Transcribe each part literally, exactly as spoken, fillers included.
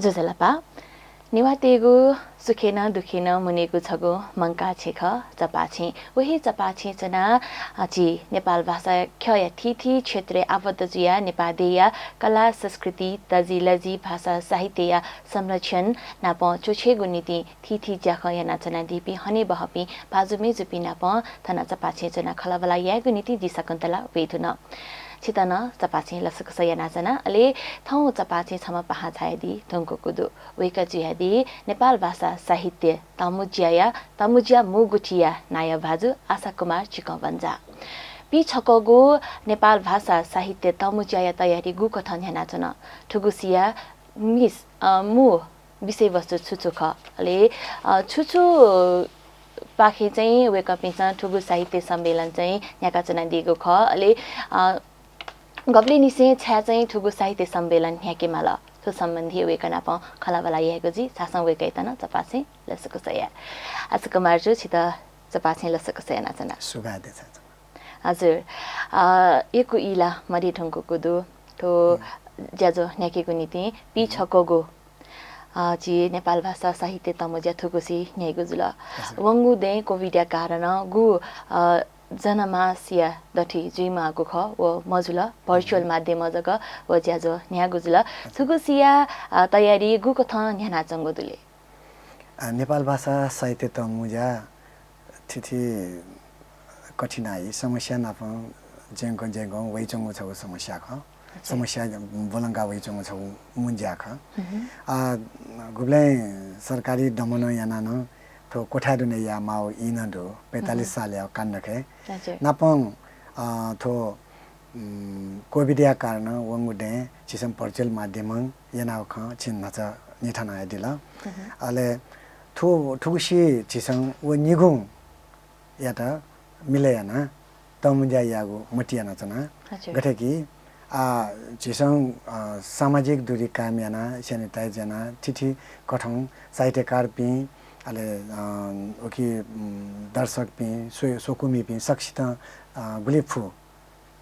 ज्वजलपा। नेवाःतय्गु सुखेन दुखेन मुनेगु छगू मंकाः छेँ खः चपाःछेँ। व हे चपाःछेँ च्वनाः, अ, झी नेपाल भाषा ख्यःया थीथी क्षेत्रय् आबद्ध जुयाः नेपाः देय्या कला, संस्कृति, तजि, लजि, भाषा, साहित्यया संरक्षण नाप च्वछेगु निंतिं थीथी ज्याखँ यानाच्वनादीपिं हनेबहःपिं भाजु मय्जुपिं नाप थन चपाःछेँ च्वनाः खँल्हाबल्हा यायेगु निंतिं जि शकुन्तला वये धुन। छितः नं चपाःछेँ लसकुस यानाच्वना। अले थौं चपाःछेँ छम्ह पाहां झायादी धुंकूगु दु। वय्कः जुयादी नेपाल भाषा साहित्य तःमुँज्याया, तःमुँज्या मू गुथिया नायः भाजु आशा कुमार चिकं बन्जाः। पीछक्वःगु नेपाल भाषा साहित्य तःमुँज्याया तयारी गुकथं न्ह्यानाच्वन? थुगुसिया मिस, अ, मू विषयवस्तु छु छु खः? अले, अ, छु छु पाखें चाहिँ वय्कःपिन्सं थुगु साहित्य सम्मेलन चाहिँ न्ह्याकाच्वनादीगु खः? अले, अ, गबलेनिसें छाय् चाहिँ थुगु साहित्य सम्मेलन न्ह्याकेमाल? थ्व सम्बन्धी वय्कः नाप खँल्हाबल्हा यायेगु जुइ। झासँ वय्कःयात नं चपाःछेँ लसकुस याये। आशा कुमार जु, छितः चपाःछेँ लसकुस यानाच्वना। सुभाय् देछानाच्वना। हजुर, अ, यक्व इला मदये धुंकूगु दु। थ्व ज्याझ्वः न्ह्याकेगु निंतिं पीछक्वःगु, अ, झी नेपाल भाषा साहित्य तःमुँज्या थुगुसी न्ह्याइगु जुल। हजुर। वंगु दँय् कोभिडया कारणं गु, अ, जनमासया दथुइ जुइमाःगु खः, व मजुल, virtual माध्यमं जक व ज्याझ्वः न्ह्याःगु जुल। थुगुसिया, अ, तयारी गुकथं न्ह्यानाच्वंगु दु ले? अ, नेपाल भाषा साहित्य तःमुँज्या थीथी कठिनाइ, समस्या नाप ज्यंकं ज्यंकं वइच्वंगु छगू समस्या खः। अच्छा। समस्या ब्वलंका वइच्वंगु छगू मुँज्या खः। अ, गुबलें सरकारी दमनं यानाः नं थ्व क्वथाय् दुने यायेमाःगु ई नं दु, पैंतालिस सालया काण्डखे। हजुर। नापं, अ, थ्व उम्, कोभिडया कारणं वंगु दँय् झीसं virtual माध्यमं यानागु खँ छिं न्हाचः निथानादिल। अले थु-, थुगुसी झीसं व निगूयात मिलय् यानाः तःमुँज्या यायेगु मतिइ यानाच्वना। हजुर। गथे कि, आ, झीसं, अ, सामाजिक दूरी कायम यानाः, sanitize यानाः, थीथी कथं साहित्यकारपिं, अले, अ, उकी, उम्, दर्शकपिं, स्व-, स्वकुमिपिं सकसितं, अ, गुलि फु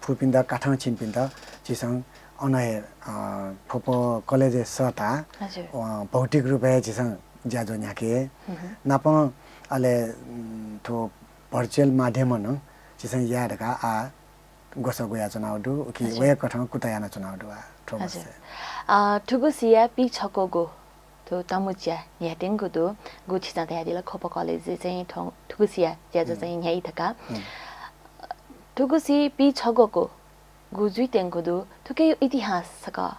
फुपिन्त, काथं छिंपिन्त झीसं अन हे, अ, फुप कलेजय् सःताः, हजुर। अ, भौतिक रूपय् झीसं ज्याझ्वः न्ह्याके। नापं अले, उम्, थ्व virtual माध्यमं नं झीसं याये धकाः आः ग्वसाः ग्वयाच्वनागु दु, उकी हजुर। वय्कथं कुतः यानाच्वनागु दु आः थ्व हजुर। वर्ष। अ, थुगुसिया पीछक्वःगु थ्व तःमुँज्या न्ह्याथेंगु दु, गु छिसं धयादिल ख्वप कलेजय् चाहिँ थौं थुगुसिया ज्याझ्वः चाहिँ न्ह्याइ धकाः। थुगुसी पीछक्वःगु गु जुइत्यंगु दु, थुकिया इतिहास छकः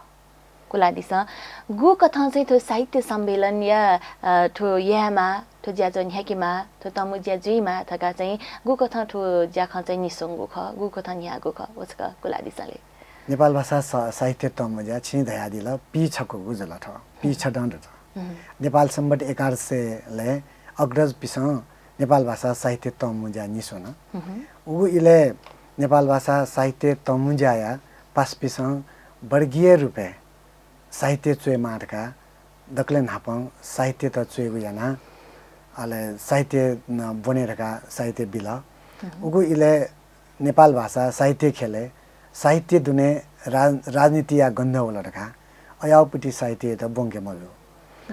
कुलादिसँ। गुकथं चाहिँ थ्व साहित्य सम्मेलनया, अ, थ्व यायेमाः, थ्व ज्याझ्वः न्ह्याकेमाः, थ्व तःमुँज्या जुइमाः धकाः चाहिँ गुकथं थ्व ज्याखँ चाहिँ निस्वंगु खः, गुकथं न्ह्याःगु खः, व छकः कुलादिसँ ले। नेपाल भाषा सा-, साहित्य तःमुँज्या छिं धयादिल, पीछक्वःगु जुल थ्व, पीछदँ दुत। नेपाल सम्बत एघार सयलय् अग्रजपिसं नेपाल भाषा साहित्य तःमुँज्या निस्वन। उगु इलय् नेपाल भाषा साहित्य तःमुँज्याया पासापिसं वर्गीय रूपय् साहित्य च्वयेमाः धकाः दकलय् न्हापां साहित्यत च्वयेगु यानाः, अले साहित्य न-, ब्वने धकाः साहित्य बिल। उगु इलय् नेपाल भाषा साहित्य ख्यलय् साहित्य दुने राज-, राजनीतिया गन्ध वल धकाः अयावपति साहित्ययात ब्वंके मजू।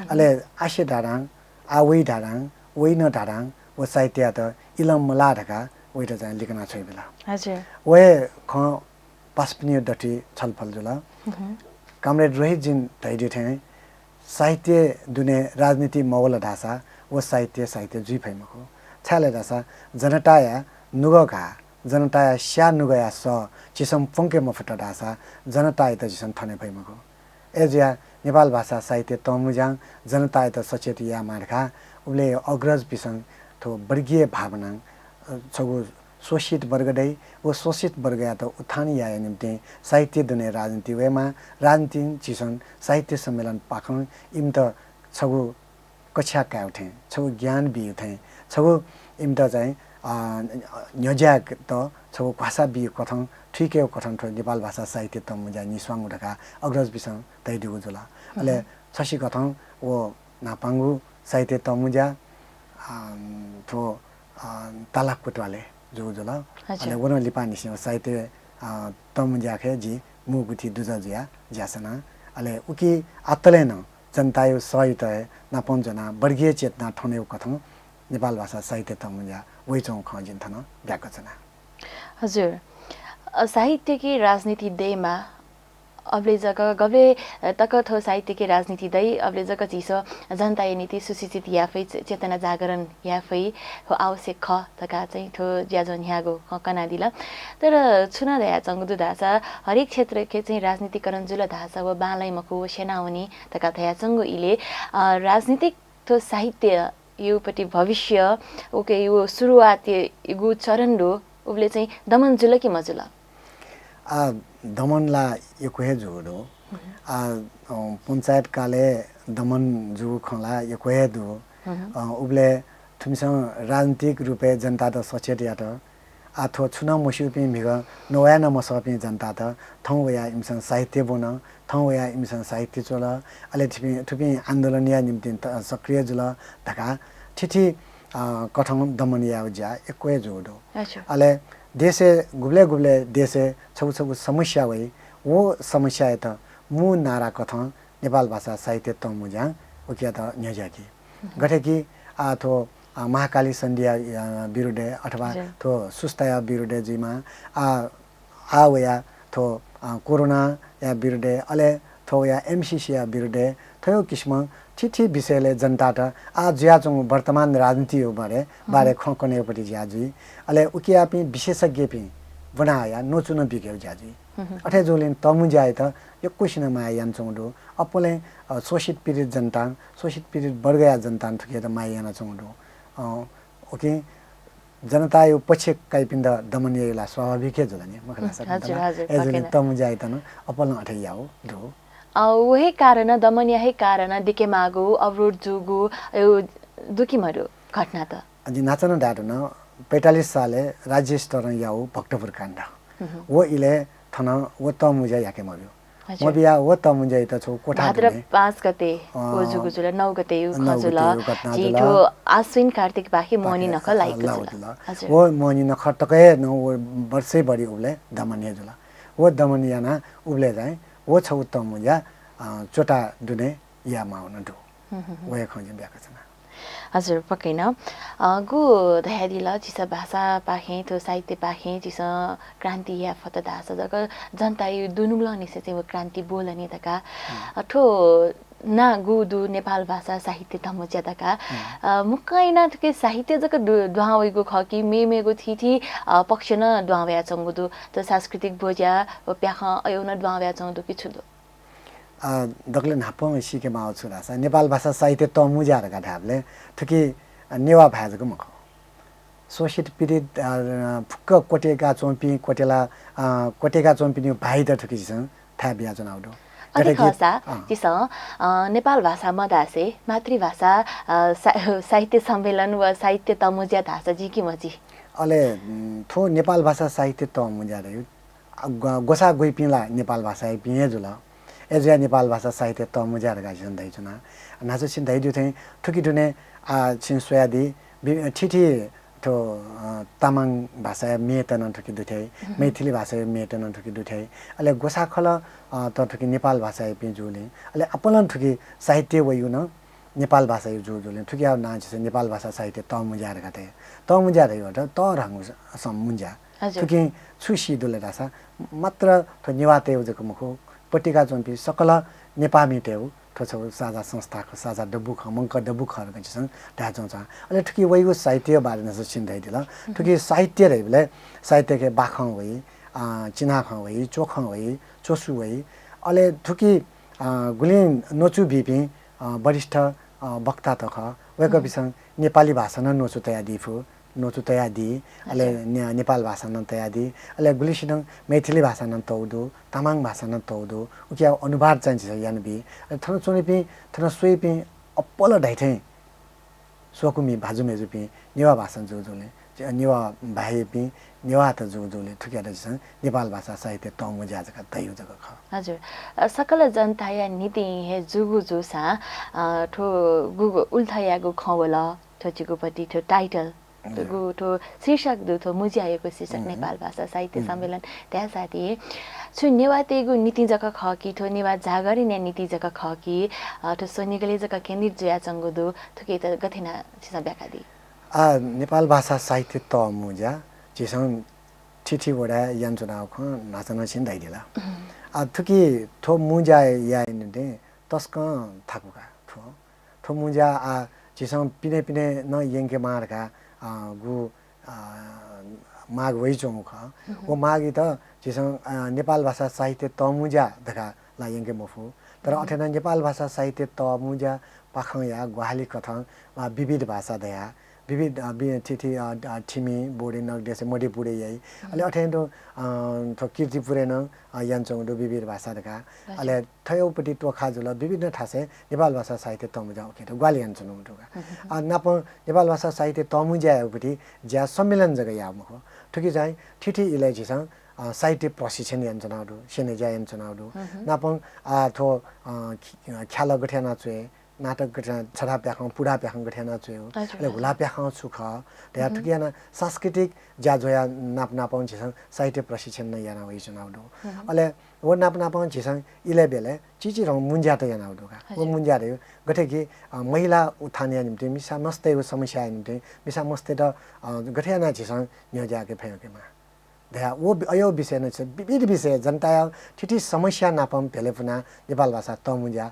अले आसे धारां, आ वइ धारां, वइन धारां व साहित्ययात इलं मलाः धकाः वइत चाहिँ लिकना छ्वइबिल। हजुर। व हे खँ पासापिनिगु दथुइ छलफल जुल। कामरेड रोहितजिं धयादी थें साहित्य दुने राजनीति मवल धाःसा व साहित्य साहित्य जुइ फइ मखु। छाय् धाःसा जनताया नुगः घाः, जनताया स्याः नुगःया सः झीसं प्वंके मफुत धाःसा जनतायात झीसं थने फइ मखु। अय्‌जुयाः नेपाल भाषा साहित्य तःमुँज्यां जनतायात सचेत यायेमाः धकाः उबलय् अग्रजपिसं थ्व वर्गीय भावनां, अ, छगू शोषित वर्ग दइ, व शोषित वर्गयात उत्थान याये निम्तिं साहित्य दुने राजनीति वयेमाः, राजनीतिं झीसं साहित्य सम्मेलनपाखें इमित छगू कक्षा कायेगु थें, छगू ज्ञान बीगु थें, छगू इमित चाहिँ, अ, न्ह्यज्यायेत छगू भाषा बीगु कथं, थुइकेगु कथं थ्व नेपाल भाषा साहित्य तःमुँज्या निस्वांगु धकाः अग्रजपिसं धयादीगु जुल। अले छसिकथं व न्हापांगु साहित्य तःमुँज्या, अ, थ्व, अ, तालाक कोतवालय् जूगु जुल। हजुर। अले व नं लिपांनिसें व साहित्य, अ, तःमुँज्याखे जि मू गुथि दुजः जुयाः ज्या सना। अले उकी आतलय् नं जनताया सःयात हे नापं ज्वनाः वर्गीय चेतना थनेगु कथं नेपाल भाषा साहित्य तःमुँज्या वइच्वंगु खँ जिं थन ब्याका च्वना। हजुर, अ, साहित्यकी राजनीति दयेमा, अबले जक गबले, अ, तक थ्व साहित्यकी राजनीति दइ, अबले जक झीसं जनताया निंतिं सुशिक्षित याये फइ, चे-, चेतना जागरण याये फइ, थ्व आवश्यक खः धकाः चाहिँ थ्व ज्याझ्वः न्ह्याःगु खँ कनादिल। तर छुं नं धयाच्वंगु दु धाःसा हरेक क्षेत्रके चाहिँ राजनीतिकरण जुल धाःसा व बांलाइ मखु, व स्यनावनी धकाः धयाच्वंगु इलय्, अ, राजनीतिक थ्व साहित्य युपट्टि भविष्य, उके यु सुरुवात यु चरण दु, उबले चाहिँ दमन जुल कि मजुल? आ, दमन ला यक्व हे जूगु दु। आ, अ, पञ्चायत कालय् दमन जूगु खँ ला यक्व हे दु। अ, उबले थुमिसं राजनीतिक रूपय् जनतात सचेत यात। आ, थ्व छुं नं मस्यूपिं म्हिगः नवाये नं मसःपिं जनतात थौं वयाः इमिसं साहित्य ब्वन, थौं वयाः इमिसं साहित्य च्वल, अले थिपिं, थुपिं आन्दोलनया निंतिं त-, सक्रिय जुल धकाः थीथी, अ, कथं दमन यायेगु ज्या यक्व हे जूगु दु। अच्छा। अले देशय् गुबलय् गुबलय् देशय् छगू छगू समस्या वइ, व समस्यायात मू नारा कथं नेपाल भाषा साहित्य तःमुँज्यां उकियात न्ह्यज्याकी। गथे कि, आ, थ्व, आ, महाकाली सन्धिया, आ, विरुद्धय् अथवा हजुर। थ्व सुस्ताया विरुद्धय् जुइमा, आ, आ वया थ्व, आ, कोरोनाया विरुद्धय्, अले थ्व वया एमसिसीया विरुद्धय्, थ्व किसिम थीथी विषयलय् जनतात आ जुयाच्वंगु वर्तमान राजनीतिया बारे, बारे खँ कनेगुपट्टि ज्या जुइ। अले उकियापिं विशेषज्ञपिं ब्वना हया न्वचु नं बीकेगु ज्या जुइ। अथे जूगुलिं तःमुँज्यायात यक्वसिनं माया यानाच्वंगु दु। अप्वलें, अ, शोषित पीडित जनतां, शोषित पीडित वर्गया जनतां थुकियात माया यानाच्वंगु दु। अ, उकिं जनताया पक्ष काइपिन्त दमन यायेगु ला स्वाभाविक हे जुल नि, मखु ला, हुँ, सर? हजुर, हजुर, अय्‌जूगुलिं पक्कै नं। तःमुँज्यायात नं अप्वलं अथे याःगु दु। अ, व हे कारण, दमनया हे कारण दिकेमाःगु, अवरोध जूगु, अ, दु कि मदु घटना त? अ, जिं न्हाचः नं धयाधुन, पैंतालिस सालय् राज्य स्तरं याःगु भक्तपुर काण्ड। हुँ, हुँ। व इलय् थन व तःमुँज्या याके मब्यू। हजुर। मबिया व तःमुँज्यायात छगू कोठा भाद्र दुने। पाँच गते अँ, व जूगु जुल, नौ गते यु नौ खँ गते जुल। यु घटना जुल। झी थ्व आश्विन कार्तिक पाखे मोहनी पाखे, नखः अ, लाइगु लाइगु जुल। जुल। हजुर। व मोहनी नखः तक हे नं व वर्षैभरि उबलय् दमन हे जुल। व दमन याना उबलय् चाहिँ व छगू तःमुँज्या, अ, च्वता दुने यायेमाःगु नं दु। हुँ, हुँ, हुँ। व हे खँ जिं ब्याका च्वना। हजुर, पक्कै नं। अ, गु धयादिल, झीसं भाषापाखें, थ्व साहित्यपाखें झीसं क्रान्ति याये फत धाःसा जक जनताया दुनुगलंनिसें चाहिँ व क्रान्ति ब्वल नि धकाः। हुँ। अ, थ्व नां गु दु नेपाल भाषा साहित्य तःमुँज्या धकाः। हुँ। अ, मुक्कं यानाः थुकी साहित्य जक दु-, दुहां वइगु खः कि मेमेगु थीथी, अ, पक्ष नं दुहां वयाच्वंगु दु? त सांस्कृतिक ब्वज्या व प्याखं अय् नं दुहां वयाच्वंगु दु कि छु दु? अ, दकलय् न्हापां सीके माःगु छु धाःसा, नेपाल भाषा साहित्य तःमुँज्या धकाः धायेबलय् थुकी, अ, नेवाः भाय् जक मखु। शोषित पीडित, अ, फुक्क क्वत्यंका च्वंपिं, क्वत्यला, अ, क्वत्यंका च्वंपिनिगु भाय्‌त थुकी झीसं थाय् बियाच्वनागु दु। अथे गथे कि, खःसा, अँ। झीसं, अ, नेपाल भाषा मधासे मातृभाषा, अ, सा-, साहित्य सम्मेलन व साहित्य तःमुँज्या धाःसा जुइ कि मजुइ? अले, उम्, थ्व नेपाल भाषा साहित्य तःमुँज्या धइगु, अ, ग्व-, ग्वसाः ग्वइपिं ला नेपाल भाषायापिं हे जुल। अय्‌जुया नेपाल भाषा साहित्य तःमुँज्या धकाः झीसं धयाच्वना। न्हाचः छिं धयादीथें थुकी दुने, आ, छिं स्वयादी, बि-, थीथी थ्व, अ, तामाङ भाषाया म्येत नं थुकी दुथ्याइ, हम्म। मैथिली भाषाया म्येत नं थुकी दुथ्याइ। अले ग्वसाः खलः, अ, त थुकी नेपाल भाषायापिं जूगुलिं, अले अप्वलं थुकी साहित्य वइगु नं नेपाल भाषाया जूगुलिं, थुकिया नां झीसं नेपाल भाषा साहित्य तःमुँज्या धकाः धाइ। तःमुँज्या धइगु अर्थ तःधंगु स-, सं मुँज्या। हजुर। थुकिं छु सी दु ले धाःसा, मात्र थ्व नेवाःतय्‌गु जक मखु, पत्रिका च्वंपिं सकल नेपाःमितय्‌गु थ्व छगू साझा संस्था खः, साझा दबू खः, मंकः दबू खः धकाः झीसं धायेच्वंच्वं। अले थुकी वइगु साहित्यया बारे नं छिं धयादिल। हम्म। थुकी साहित्य धइबलय् साहित्यके बाखं वइ, अ, चिनाखँ वइ, च्वखँ वइ, च्वसु वइ। अले थुकी, अ, गुलिं न्वचु बीपिं, अ, वरिष्ठ, अ, वक्तात खः। वय्‌कःपिसं हम्म। नेपाली भाषा नं न्वचु तयादी फु। न्वचु तयादी, अले अच्छा। ने-, नेपाल भाषा नं तयादी, अले गुलिसिनं मैथिली भाषा नं तःगु दु, तामाङ भाषा नं तःगु दु, उकिया अनुवाद चाहिँ झीसं यानाबी। अले थन च्वनीपिं, थन स्वइपिं अप्वलं धाइथें स्वकुमि भाजु मय्‌जुपिं नेवाः भाषा जूगु जूगुलिं, नेवाः भाय्‌यापिं नेवाःत जूगु जूगुलिं थुकियात झीसं नेपाल भाषा साहित्य तःमुँज्या धकाः धइगु जक खः। हजुर। अ, सकल जनताया निंतिं हे जूगु जूसां, अ, थ्व गुगु उल्थायागु खँ वल, थ्व जिगुपति थ्व title थुगु थ्व शीर्षक दु, थ्व मुँज्यायागु शीर्षक नेपाल भाषा साहित्य सम्मेलन धाःसाथी छु नेवाःतय्गु निंतिं जक खः कि थ्व नेवाः जागरणया निंतिं जक खः कि थ्व स्वनिगलय् जक केन्द्रित जुयाच्वंगु दु, थुकियात गथे यानाः छिसं ब्याख्या दी? आ, नेपाल भाषा साहित्य तःमुँज्या झीसं थीथी वडाय् यानाच्वनागु खँ न्हाचः नं छिं धयादिल। आ, थुकी थ्व मुँज्या याये निंतिं तसकं थाकु का थ्व। थ्व मुँज्या आ झीसं पिने पिने नं यंकेमाः धकाः गु माग वइच्वंगु खः। व मागयात झीसं नेपाल भाषा साहित्य तःमुँज्या धकाः ला यंके मफु। तर अथे नं नेपाल भाषा साहित्य तःमुँज्या पाखंया ग्वाहालि कथं विविध भाषा धया विविध थीथी थिमि बोडे नगदेशे मध्यपुरे याइ। अले अथे नं थ्व कीर्तिपुरे नं यानाच्वंगु दु विविध भाषा धकाः। अले थ्वयागुपति तोखा जुल विभिन्न थासय् नेपाल भाषा साहित्य तःमुँज्या उखेत ग्वाहालि यानाच्वनागु दु का। नापं नेपाल भाषा साहित्य तःमुँज्यायागुपति ज्या सम्मेलन जक याः मखु। थुकी चाहिँ थीथी इलय् झीसं साहित्य प्रशिक्षण यानाच्वनागु दु, स्यनेज्या यानाच्वनागु दु। नापं आ थ्व ख्याल गथे यानाः च्वये, नाटक गथे यानाः छथाप्याखं पुथाप्याखं गथे यानाः च्वये, अले हुलाप्याखं छु खः धया थुकी यानाः सांस्कृतिक ज्याझ्वःया नाप नापं झीसं साहित्य प्रशिक्षण नं याना वइच्वनागु दु। अले व नाप नापं झीसं इलय् ब्यलय् चिचिधंगु मुँज्यात यानागु दु का। व मुँज्यात गथे कि महिला उत्थानया निंतिं, मिसा मस्तय्गु समस्याया निंतिं, मिसा मस्तय्त गथे यानाः झीसं न्ह्यज्याके फय्केमाः धया व अय् विषय नं छ विविध विषय जनताया थीथी समस्या नापं भेले पुना नेपाल भाषा तःमुँज्या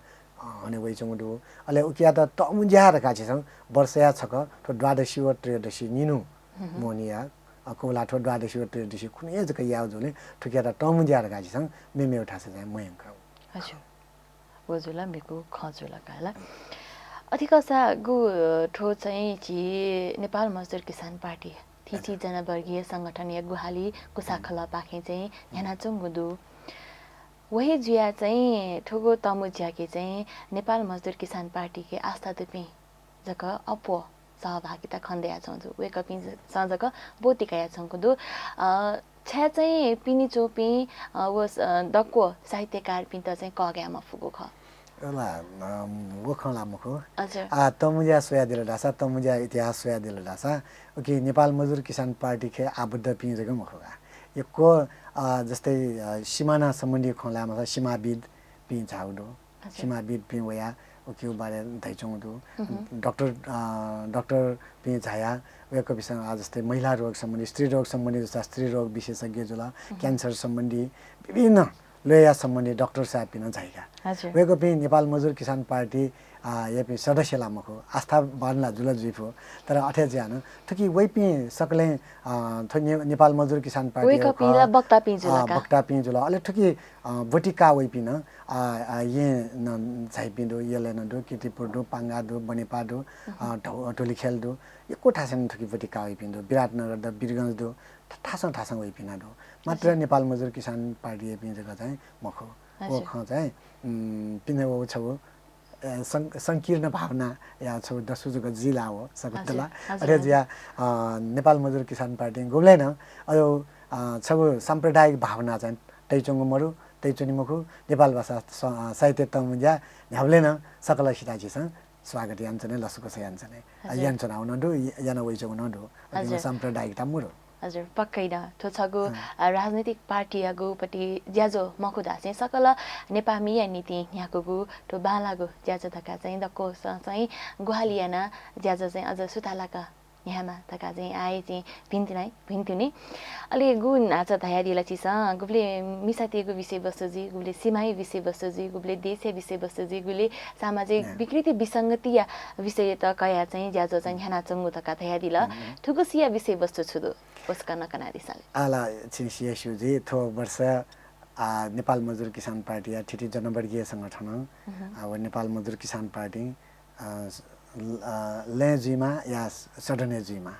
हने वइच्वंगु दु। अले उकियात तःमुँज्या धकाः झीसं वर्षया छकः थ्व द्वादशी व त्रयोदशी निन्हु मोहनिया कौला थ्व द्वादशी व त्रयोदशी खुन्हुया जक याउ जुले थुकियात तःमुँज्या धकाः झीसं मेमेउ थासय् चाहिँ मयंक। हजुर। व जुल मेकु खँ जुल काला। अथिकसा गु थ्व चाहिँ झी नेपाल मजदुर किसान पार्टी थीथी जनवर्गीय संगठनया ग्वाहालि कुसाखलःपाखें चाहिँ न्ह्यानाच्वंगु दु। वहे जुया चाहिँ थुगु तःमुँज्याके चाहिँ नेपाल मजदुर किसान पार्टीके आस्था दुपिं जक अप्वः सहभागिता खनेदयाच्वंगु दु। वय्कःपिं ज-, सं जक ब्वति कयाच्वंगु दु। अ, छाय् चाहिँ पिने च्वंपिं, अ, व स-, अ, दक्व साहित्यकारपिन्त चाहिँ कःघाये मफुगु खः। ला, अम, व खँ ला मखु। हजुर। आ, तःमुँज्या स्वयादिल धाःसा, तःमुँज्या इतिहास स्वयादिल धाःसा, उकी नेपाल मजदुर किसान पार्टीखे आबद्धपिं जक मखु का। यक्व, अ, जस्तै, अ, सिमाना सम्बन्धी खँ ल्हायेमाःसा सिमाविदपिं झाउ दु। हजुर। सिमाविदपिं वया उकिउ बारे धइच्वंगु दु। डाक्टर, अ, डाक्टरपिं झाया वय्कःपिसं आ जस्तै महिला रोग सम्बन्धी, स्त्री रोग सम्बन्धी जस्ता स्त्री रोग विशेषज्ञ जुल, क्यान्सर सम्बन्धी विभिन्न ल्वय्या सम्बन्धी डाक्टर साहेबपिं नं झाइका। हजुर। वय्कःपिं नेपाल मजदुर किसान पार्टी, आ, यापिं सदस्य ला मखु, आस्थावान ला जुल जुइफु, तर अथे जुयाः नं थुकी वइपिं सकलें, आ, थ्व ने-, नेपाल मजदुर किसान पार्टी वय्कःपिं ला वक्तापिं जुल का। वक्तापिं जुल। अले थुकी, आ, ब्वति का वइपिं नं, आ, आ, येँ नं झाइपिं दु, यलय् नं दु, किर्तिपुर दु, पांगा दु, बनेपा दु, आ, धौ-, धुलिखेल दु, यक्व थासय् नं थुकी ब्वति का वइपिं दु, विराटनगर दु, वीरगंज दु, थ-, थासं थासं वइपिं नं दु। मात्र नेपाल मजदुर किसान पार्टी यापिं जक चाहिँ मखु। व खँ चाहिँ, उम्, पिने व छगू, अ, सं-, संकीर्ण भावनाया छगू दसु जक जुइ ला व सकल ला। अथे जुया, अ, नेपाल मजदुर किसान पार्टी गुबलें नं अय्, अ, छगू साम्प्रदायिक भावना चाहिँ तइच्वंगु मरु, तइच्वनी मखु। नेपाल भाषा स-, अ, साहित्य तःमुँज्या न्ह्याबलें नं सकल सिता झीसं स्वागत यानाच्वने, लसकुस यानाच्वने। यानाच्वनागु नं दु, याना वइच्वंगु नं दु। अकिं साम्प्रदायिकता मरु। हजुर, पक्कै नं। थ्व छगू, अ, राजनैतिक पार्टीयागु पति ज्याझ्वः मखु धासें सकल नेपाःमिया निंतिं न्ह्याकूगु थ्व बांलाःगु ज्याझ्वः धकाः चाहिँ दक्वसं चाहिँ ग्वाहालि याना ज्याझ्वः चाहिँ अझ सुथालाक न्ह्यायेमा धकाः चाहिँ आः चाहिँ भिंतुना, भिंतुना। अले गु न्हाचः धयादिल छिसं, गुबलें मिसातय्गु विषयवस्तु जुइ, गुबलें सिमाया विषयवस्तु जुइ, गुबलें देशया विषयवस्तु जुइ, गुबलें सामाजिक विकृति विसंगतिया विषयत कयाः चाहिँ ज्याझ्वः चाहिँ न्ह्यानाच्वंगु धकाः धयादिल। थुगुसिया विषयवस्तु छु दु? वसकं नं कनादिसँ ले। आः ला छिं सिया स्यू जुइ, थ्व वर्ष, आ, नेपाल मजदुर किसान पार्टीया थीथी जनवर्गीय संगठनं, आ, व नेपाल मजदुर किसान पार्टी, आ, स-, ल-, आ, लँय् जुइमा या स-, सदनय् जुइमा,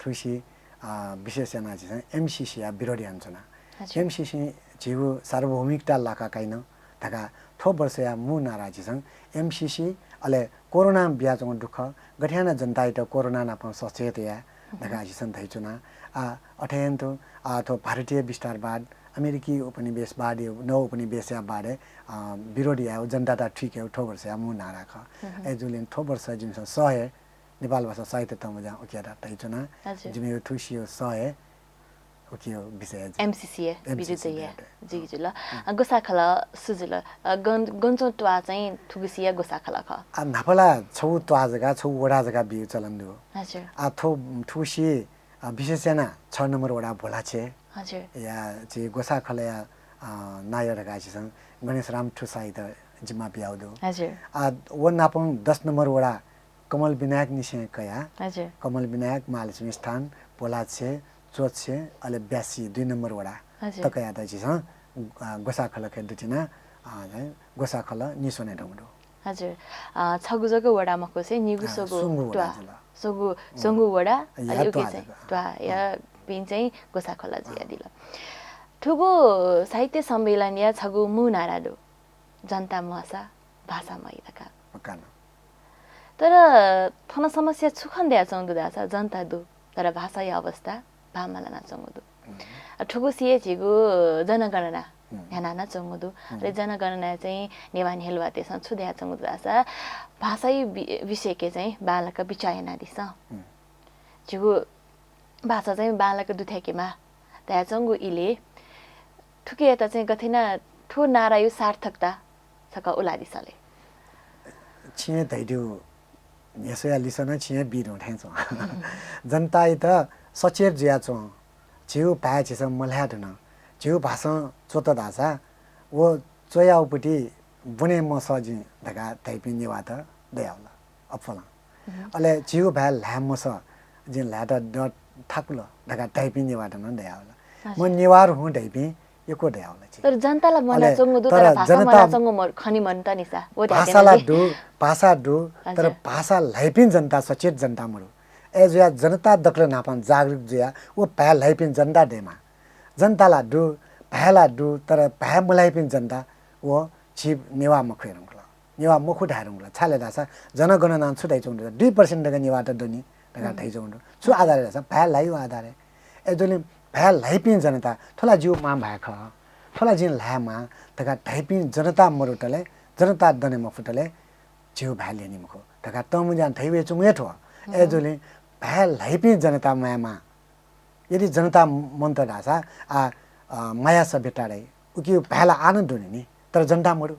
थुसी, आ, विशेष यानाः झीसं एमसिसीया विरोध यानाच्वना। हजुर। एमसिसी झीगु सार्वभौमिकता लाका काइन धकाः थ्व वर्षया मू नारा झीसं एमसिसी, अले कोरोनां बियाच्वंगु दुःख, गथे यानाः जनतायात कोरोना नाप सचेत याये धकाः झीसं धयाच्वना। आ, अथे हे तुं, आ, थ्व भारतीय विस्तारवाद, अमेरिकी उपनिवेशवाद, नव उपनिवेशया बारे, आ, विरोध यायेगु, जनतायात थुइकेगु थ्व वर्षया मू नारा खः। अय्जूगुलिं थ्व वर्ष जिमिसं सह हे नेपाल भाषा साहित्य तःमुँज्यां उकियात धयाच्वना। हजुर। जिमिगु थुगुसिया सः हे उकिया विषय जुइ। एमसिसी या एमसिसी विरुद्ध या विरुद्ध। जुइ जुल। अ, ग्वसाः खलः सु जुल? अ, गन-, गन च्वं त्वाः चाहिँ थुगुसिया ग्वसाः खलः खः? आ, न्हापा ला छगू त्वाः जक, छगू वडा जक बीगु चलन दु। हजुर। आ, थ्व, थुगुसी, अ, विशेष यानाः छ नम्बर वडा भोलाछेँ। हजुर। या, झी ग्वसाः खलःया, अ, नायः धकाः झीसं गणेशराम ठुसाइत जिम्मा बियाउ दु। हजुर। आ, व नापं दस नम्बर वडा कमल विनायक निसें कयाः, हजुर। कमल विनायक, महालक्ष्मी स्थान, भोलाछेँ, च्वछेँ, अले ब्यासी दुई नम्बर वडा हजुर। तकयात झीसं, अ, ग्वसाः खलःखय् दुतिना, अ, चाहिँ ग्वसाः खलः निस्वने धुंगु दु। हजुर। अ, छगू जक वडा मखुसे निगू अ, स्वंगू स्वंगू वडा त्वाः, जुल। स्वंगू, अँ। स्वंगू वडा, या अले उकी त्वाः चाहिँ जक। त्वाःया अँ। पिं चाहिँ ग्वसाः खलः जुयादिल। थुगु साहित्य सम्मेलनया छगू मू नारा दु, जनता म्वाःसा भाषा मइ धकाः। पक्का न। तर थन समस्या छु खनेदयाच्वंगु दु धाःसा जनता दु, तर भाषाया अवस्था भाःमा लानाच्वंगु दु। हम्म। अ, थुगुसिया झीगु जनगणना हम्म। न्ह्यानाच्वंगु दु। हम्म। अले जनगणनाय् चाहिँ नेवाः न्ह्यलुवातय्सं छु धयाच्वंगु दु धाःसा भाषाया वि-, विषयके चाहिँ बांलाक बिचाः यानादिसँ। हम्म। झीगु भाषा चाहिँ बांलाक दुथ्याकेमाः धयाच्वंगु इलय् थुकियात चाहिँ गथे यानाः थ्व नाराया सार्थकता छकः उलादिसँ ले। छिं धयादिउ न्ह्यसःया लिसः नं छिं बी धुं थें च्वं। जनतायात सचेत जुयाच्वं। झीगु भाय् झीसं मल्हाये धुन। झीगु भाषां च्वत धाःसा व च्वयाउपति ब्वने मसः जिं धकाः धइपिं नेवाःत दयावल अप्वलं। हम्म। अले झीगु भाय् ल्हाये मसः, जिं ल्हायेत द-, थाकुल धकाः धइपिं नेवाःत नं दयावल। हजुर। म नेवार हुँ धइपिं यक्व दयावल झी। तर जनता ला अले म्वानाच्वंगु दु, तर तर भाषा जनता म्वानाच्वंगु म-, खने मन्त नि सा। व धायेत्यना भाषा ला दु, भाषा दु, तर हजुर। भाषा ल्हाइपिं जनता सचेत जनता मरु। अय्जुयाः जनता दकलय् न्हापां जागरुक जुयाः व भाय् ल्हाइपिं जनता दयेमाः। जनता ला दु, भाय् ला दु, तर भाय् मल्हाइपिं जनता व झी नेवाः मखु हे धुंकल। नेवाः मखु धाये धुंकल। छाय् धाःसा जनगणनां छु धयाच्वंगु दु? दुई percent जक नेवाःत दनि धकाः हम्म। धयाच्वंगु दु। छु आधारय् धाःसा भाय् ल्हाइगु आधारय्। अय्जूगुलिं भाय् ल्हाइपिं जनता, थ्व ला जिगु मांभाय् खः, थ्व ला जिं ल्हायेमाः धकाः धाइपिं जनता मरुतले, जनता दने मफुतले झीगु भाय् ल्ह्यनी मखु धकाः तःमुँज्यां धयावयाच्वंगु हे थ्व। हम्म। अय्जूगुलिं भाय् ल्हाइपिं जनता मायेमाः। यदि जनता मन्त धाःसा आ, अ, माया सभ्यता दइ, उकिं भाय् ला आः नं दुनि नि, तर जनता मरु।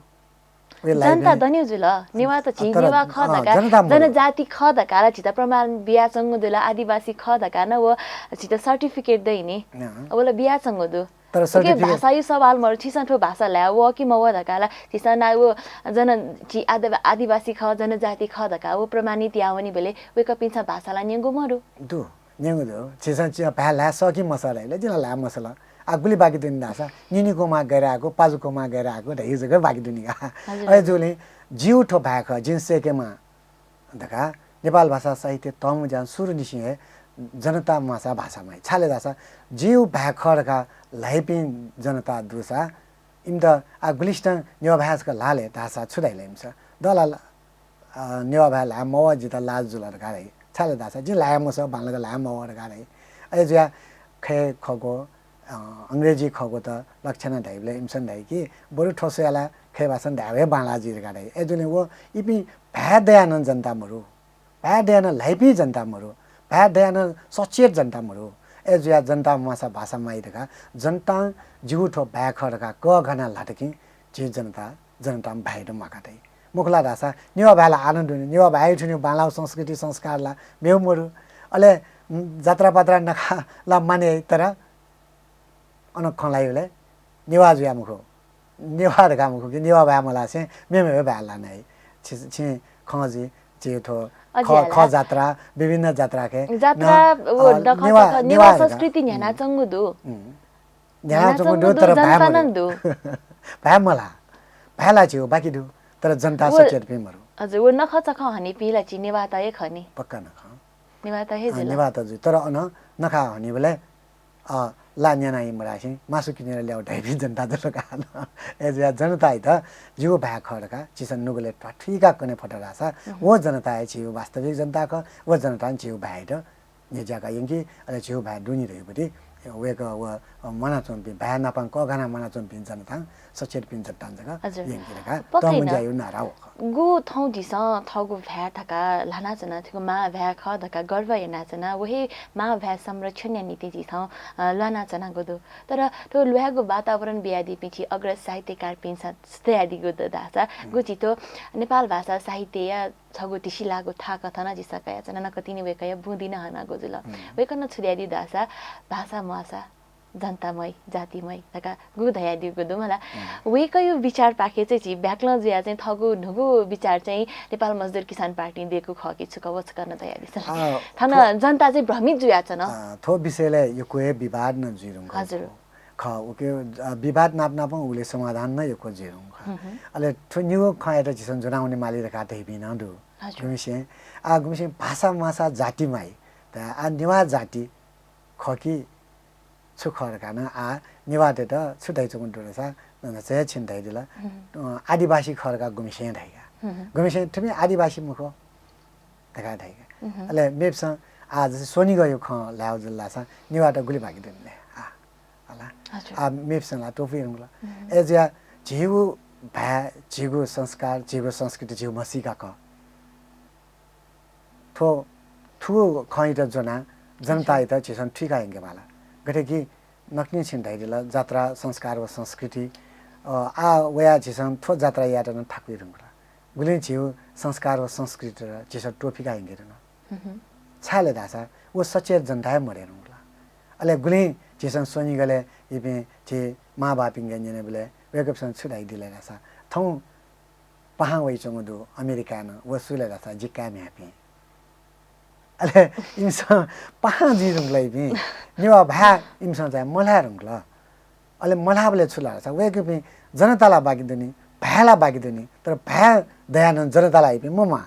जनता दनि जुल। नेवाः त झी नेवाः खः धकाः, जनजाति खः धकाः ला झीत प्रमाण बियाच्वंगु दु ला, आदिवासी खः धकाः नं व झीत certificate दइ नि। अँ। व ला बियाच्वंगु दु। तर उकी certificate भाषाया सवाल मरु, छिसं थ्व भाषा ल्हाये वः कि मवः धकाः ला, झीसं ना व जन-, झी आदिवा-, आदिवासी खः, जनजाति खः धकाः व प्रमाणित यावनीबलय् वय्कःपिन्सं भाषा ला न्यंगु मरु। दु। न्यंगु दु। छिसं छि भाय् ल्हाये सः कि मसः धाइ ला, जिं ला ल्हाये मसः ला। आ, गुलि बाकि दुनि धाःसा, निनि कोमा गय् आःगु, पाजु कोमा गय् आःगु धइगु जक बाकि दुनि का। हजुर। अय्जूगुलिं जिगु थ्व भाय् खः, जिं सय्केमाः धकाः नेपाल भाषा साहित्य तःमुँज्यां सुरुनिसें हे जनता म्वाःसा भाषा माइ। छाय् धाःसा जिगु भाय् खः धकाः ल्हाइपिं जनता दुसा इमित आ गुलिसिनं नेवाः भाय् जक ल्हाः ले धाःसा छु धाइ ला इमिसं? द ला, अ, नेवाः भाय् ल्हाये मवः, जितः लाज जुल धकाः धाइ। छाय् धाःसा जिं ल्हाये मसः, बांलाक ल्हाये मवः धकाः धाइ। अय्जुयाः खय् खःगु, अ, अंग्रेजी खःगुत लक्षणा धाइबलय् इमिसं धाइ कि बरु थ्व स्वयाः ला खय् भाषां धायेगु हे बांलाः जुइ धकाः धाइ। अय्जूगुलिं व इपिं भाय् दयाः नं जनता मरु। भाय् दयाः नं ल्हाइपिं जनता मरु, भाय् दयाः नं सचेत जनता मरु। अय्जुयाः जनता म्वाःसा भाषा माइ धकाः जनतां जिगु थ्व भाय् खः धकाः कःघानाः ल्हात कि झी जनता, जनतां भाय्‌यात म्वाका तइ। मखु ला धाःसा नेवाः भाय् ला आः नं दुनि, नेवाः भाय्‌या थुनिगु बांलाःगु संस्कृति संस्कार ला मेगु मरु। अले, उम्, जात्रापात्रा नखः ला माने याइ, तर अन खँ ल्हाइबलय् नेवाः जुयाः मखु, नेवाः धकाः मखु कि नेवाः भाय् मल्हासें मेमेगु भाय् ल्हाना याइ। छि, छिं खँ जुइ, झी थ्व अझ खः, याला। खः जात्रा, विभिन्न जात्राखे जात्रा न-, व अ, नखः नेवाः, चखः, नेवाः नेवाः धकाः। संस्कृति न्ह्यानाच्वंगु दु। उम्। न्ह्यानाच्वंगु दु, न्ह्यानाच्वंगु दु, तर भाय् जनता मरु। नं दु। भाय् मल्हाः। भाय् ला झीगु बाकि दु, तर जनता व सचेतपिं मरु। हजुर, व नखः चखः हनीपिं ला झी नेवाःत हे खः नि। पक्का नखः। नेवाःत हे अ, जुल। नेवाःत जुइ। तर अन नखः हनीबलय् अ, ला न्याना याइ मधासें मासु किनेर ल्याउ धाइपिं जनता जुल का। अय्जुयाः जनतायात जिगु भाय् खः धकाः झीसं नुगलय् ध्वाथुइकाः कने फत धाःसा, उहुँ। व जनता हे झीगु वास्तविक जनता खः, व जनतां झीगु भाय्‌यात न्ह्यज्याका यंकी, अले झीगु भाय् दुनि धइगुपति वय्‌कः व, अ, म्वानाच्वंपिं, भाय् नापं कःघानाः म्वानाच्वंपिं जनतां, सचेतपिं जनतां जक हजुर। यंकी धकाः पक्कै नं। तःमुँज्याया नारा व खः। गु थौं झीसं थःगु भाय् धकाः ल्हानाच्वना, थुगु मां भाय् खः धकाः गर्व यानाच्वना, व हे मां भाय् संरक्षणया निंतिं झीसं, अ, ल्वानाच्वनागु दु। तर थ्व ल्वायेगु वातावरण बियादीपिं झी अग्रज साहित्यकारपिन्सं छु धयादीगु दु धाःसा, हुँ। गु झी थ्व नेपाल भाषा साहित्यया छगू तिसिलाःगु थाकथं नं झीसं कयाच्वना, नकतिनि वय्‌कःया बुँदि नं हनागु जुल। हुँ। वय्‌कलं छु धयादी धाःसा, भाषा म्वाःसा जनता म्वाइ, जाति म्वाइ धकाः गु धयादीगु दु मला। हुँ। वय्‌कःया विचारपाखें चाहिँ झी ब्याकलं जुयाः चाहिँ थःगु न्हूगु विचार चाहिँ नेपाल मजदुर किसान पार्टीं दयेकू खः कि छु खः, व छकः नं धयादिसँ। अ, थन थ्व जनता चाहिँ भ्रमित जुयाच्वन। अ, थ्व विषयलय् यक्व हे विवाद नं जुइधुंकल हजुर। खः। खः, उके, अ, विवाद नाप नापं उलि समाधान नं यक्व जुइधुंकल। हुँ, हुँ। अले थ्व निगू खँयात झीसं ज्वनावने माली धकाः धइपिं नं दु। हजुर। गुम्हेसिं, आ, गुम्हेसिं भाषा म्वाःसा जाति म्वाइ, त आ नेवाः जाति खः कि छु खः धकाः नं आ नेवाःतय्‌त छु धयाच्वंगु दु धाःसा, अ, झ्वय् छिं धयादिल, हुँ। अ, आदिवासी खः धकाः गुम्हेसिं धइगु। हुँ, हुँ। गुम्हेसिं थुपिं आदिवासी मखु धकाः धइगु। हुँ, हुँ। अले मेपिसं आ जस्तै स्वनिगःया खँ ल्हायेगु जुल धाःसा नेवाःत गुलि बाकि दनि ले? आ, हला। हजुर। आ, मेपिसं ला त्वपुइ धुंकल। हुँ। अय्‌जुया झीगु भाय्, झीगु संस्कार, झीगु संस्कृति, झीगु म्हसीका खः। थ्व, थुगु खँयात ज्वनाः जनतायात हजुर। झीसं थुइका यंके माल। गथे कि नकतिनि छिं धयादिल, जात्रा, संस्कार व संस्कृति, अ, आ वयाः झीसं थ्व जात्रा यायेत नं थाकुइ धुंकल। गुलिं झीगु संस्कार व संस्कृतित झीसं त्वपुइका यंके धुन। हुँ, हुँ। छाय् ले धाःसा व सचेत जनता हे मदये धुंकल। अले गुलिं झीसं स्वनिगलय् इपिं झी मांबौपिन्के न्यनेबलय् वय्‌कःपिन्सं छु धयादिल धाःसा, थौं पाहां वइच्वंगु दु अमेरिकाय् नं, व सु ले धाःसा जि काय् म्ह्याय्‌पिं। अले इमिसं पाहां जुइ धुंकल इपिं। नेवाः भाय् इमिसं चाहिँ मल्हाये धुंकल। अले मल्हाःबलय् छु ला धाःसा वय्‌कःपिं जनता ला बाकि दनि, भाय् ला बाकि दनि, तर भाय् दयाः नं जनता ला इपिं मम्वाः।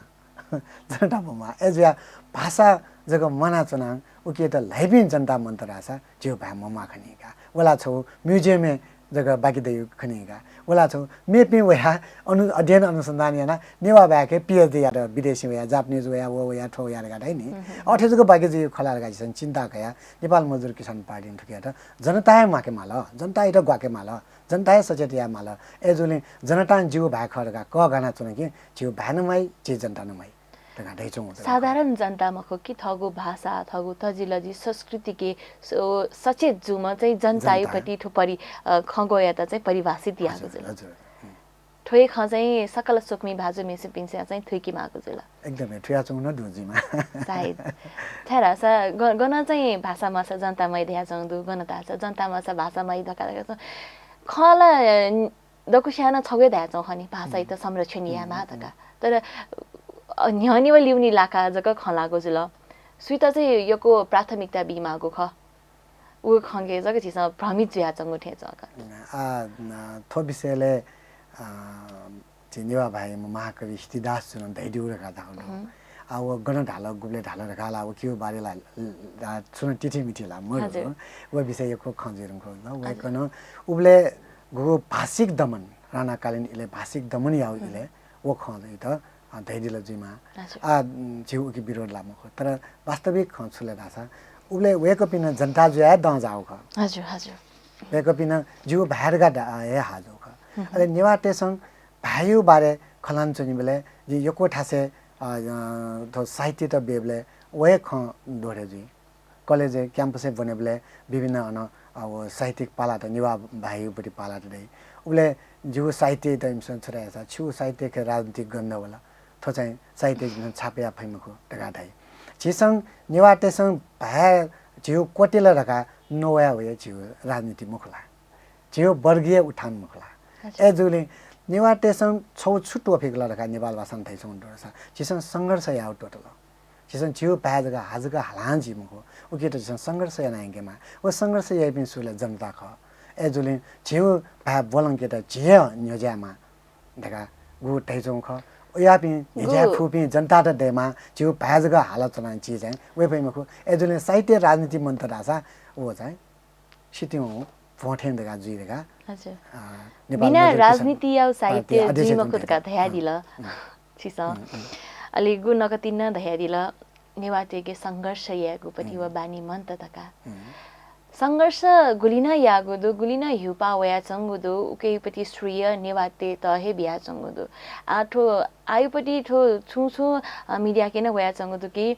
जनता मम्वाः। अय्‌जुया भाषा जक म्वानाच्वनाः उकियात ल्हाइपिं जनता मन्त धाःसा झीगु भाय् मम्वाः खनी का। व ला छगू museum-य् जक बाकि दइगु खनी का। व ला छगू मेपिं वयाः अनु-, अध्ययन अनुसन्धान यानाः नेवाः भाय्‌के PhD यात, विदेशी वयाः, Japanese वयाः, व वयाः, थ्व वयाः धकाः धाइ नि। हुँ, हुँ। अथे जक बाकि जुइगु खः ला धकाः झीसं चिन्ता कयाः नेपाल मजदुर किसान पार्टीं थुकियात जनतां हे म्वाके माल, जनतायात ग्वाके माल, जनता हे सचेत याये माल। अय्‌जूगुलिं जनतां जिगु भाय् खः धकाः कःघानाच्वन कि झीगु भाय् नं म्वाइ, झी जनता नं म्वाइ धकाः धयाच्वंगु दु। साधारण जनता मखु कि थःगु भाषा, थःगु तजिलजि, संस्कृतिके स-, सचेत जूम्ह चाहिँ जनताया जनता। प्रति थ्व परि-, अ, खँग्वःयात चाहिँ परिभाषित याःगु हजुर, जुल। हजुर। हुँ। थ्व हे खँ चाहिँ सकल स्वकुमि भाजु मय्‌जुपिन्सं चाहिँ थुइके माःगु जुल। एकदमै, थुयाच्वंगु नं दु जिमा। सायद। छाय्‌धाःसा ग-, गन चाहिँ भाषा म्वाःसा जनता म्वाइ धयाच्वंगु दु, गन धाःसा जनता म्वाःसा भाषा म्वाइ धकाः धकाः चाहिँ खँ ला, अ, दक्वस्यां नं छगू हे धयाच्वं खः नि, भाषायात हुँ। संरक्षण यायेमाः हुँ, हुँ। धकाः। तर, अ, न्ह्यःने व लिउने लाकाः जक खँ ल्हाःगु जुल। सुइत चाहिँ यक्व प्राथमिकता बीमाःगु खः। व खँके जक झीसं भ्रमित जुयाच्वंगु थें च्वं का। आ, न, थ्व विषयलय्, आ, झी नेवाः भाय् महाकवि सिद्धिदास जुं नं धयादीगु धकाः धाःगु दु। हुँ। आ, व गन धाल, गुबलय् धाल धकाः ला, व उकिया बारे ला, ला, छुं नं तिथिमिथि ला मदु। हजुर। व विषय यक्व खँ जुइ धुंकल। हजुर। वय्‌कलं उबलय् गुगु भाषिक दमन, राणाकालीन इलय् भाषिक दमन याःगु हुँ। इलय् व खँयात अ, धयादिल जुइमाः। हजुर। आ, उम्, झीगु उकी विरोध ला मखु। तर वास्तविक खँ छु ले धाःसा, उबलय् वय्‌कःपिं नं जनता जुयाः हे दँ जाःगु खः। हजुर, हजुर। वय्‌कःपिं नं जिगु भाय् धकाः दा-, हे हाःगु खः। हुँ, हुँ। अले नेवाःतय्‌सं भाय्‌या बारे खँ ल्हानाच्वनीबलय् जिं यक्व थासय्, अ, अ, थ्व साहित्ययात ब्यूबलय् व हे खँ दोहोरे जुइ। कलेजय्, campus-य् ब्वनेबलय् विभिन्न अन, अ, व साहित्यिक पालात, नेवाः भाय्‌या प्रति पालात दइ। उबलय् जिगु साहित्ययात इमिसं छु धाःसा, छिगु साहित्यय् राजनीतिक गन्ध वल। थ्व चाहिँ साहित्यय् जिमिसं छाप याये फइ मखु धकाः धाइ। झीसं नेवाःतय्‌सं भाय् झीगु क्वत्यल धकाः नवाये वया झीगु राजनीति मखु ला? झीगु वर्गीय उत्थान मखु ला? अच्छा। अय्‌जूगुलिं नेवाःतय्‌सं छगू छु त्वःफिकल धकाः नेपाल भाषां धयाच्वंगु दु धाःसा, झीसं संघर्ष यायेगु त्वःतल। झीसं झीगु भाय् जक हा जक हालां जुइ मखु, उकियात झीसं संघर्ष याना यंकेमाः। व संघर्ष याइपिं सु ले? जनता खः। अय्‌जूगुलिं झीगु भाय् ब्वलंकेत झी हे न्ह्यज्यायेमाः धकाः गु धयाच्वंगु खः। उयापिं न्ह्यज्याये फुपिं जनतात दयेमाः, झीगु भाय् जक हालाच्वनाः झी चाहिँ वये फइ मखु। अय्‌जूगुलिं साहित्य राजनीति मन्त धाःसा व चाहिँ सितिं वंगु भ्वं थें धकाः जुइ धकाः, हजुर। अ, नेपाल बिना मजदुर किसान राजनीतिया साहित्य पार्टी अध्यक्ष जुइ मखु धकाः धयादिल। हुँ, हुँ। छिसं। हुँ, हुँ। अले गु नकतिनि नं धयादिल, नेवाःतय्‌के संघर्ष यायेगु प्रति व हुँ। बानी मन्त धकाः। हुँ। संघर्ष गुलिनं याःगु दु, गुलिनं ह्यूपाः वयाच्वंगु दु, उकेयुपति श्रेय नेवाःतय्त हे बियाच्वंगु दु। आ, थ्व आयुपति थ्व छुं छुं, अ, media के नं वयाच्वंगु दु कि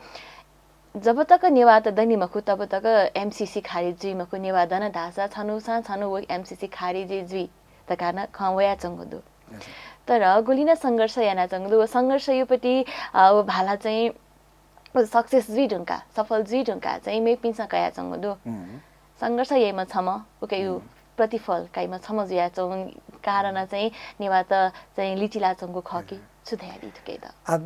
जब तक नेवाःत दनि मखु, तब तक MCC खारिज जुइ मखु। नेवाः दन धाःसा छन्हुसां छन्हु व MCC खारिज जुइ धकाः नं खँ वयाच्वंगु दु। हजुर। तर गुलिनं संघर्ष यानाच्वंगु दु, व संघर्षयुपति, अ, व भाला चाहिँ व success जुइ धुंका, सफल जुइ धुंका चाहिँ मेपिन्सं कयाच्वंगु दु। हम्म। संघर्ष याइम्ह छम्ह, उकेयु हम्म। प्रतिफल काइम्ह छम्ह जुयाच्वंगु कारणं हम्म। चाहिँ नेवाःत चाहिँ लिचिलाच्वंगु खः कि हम्म। छु धयादी थुकेत? आ,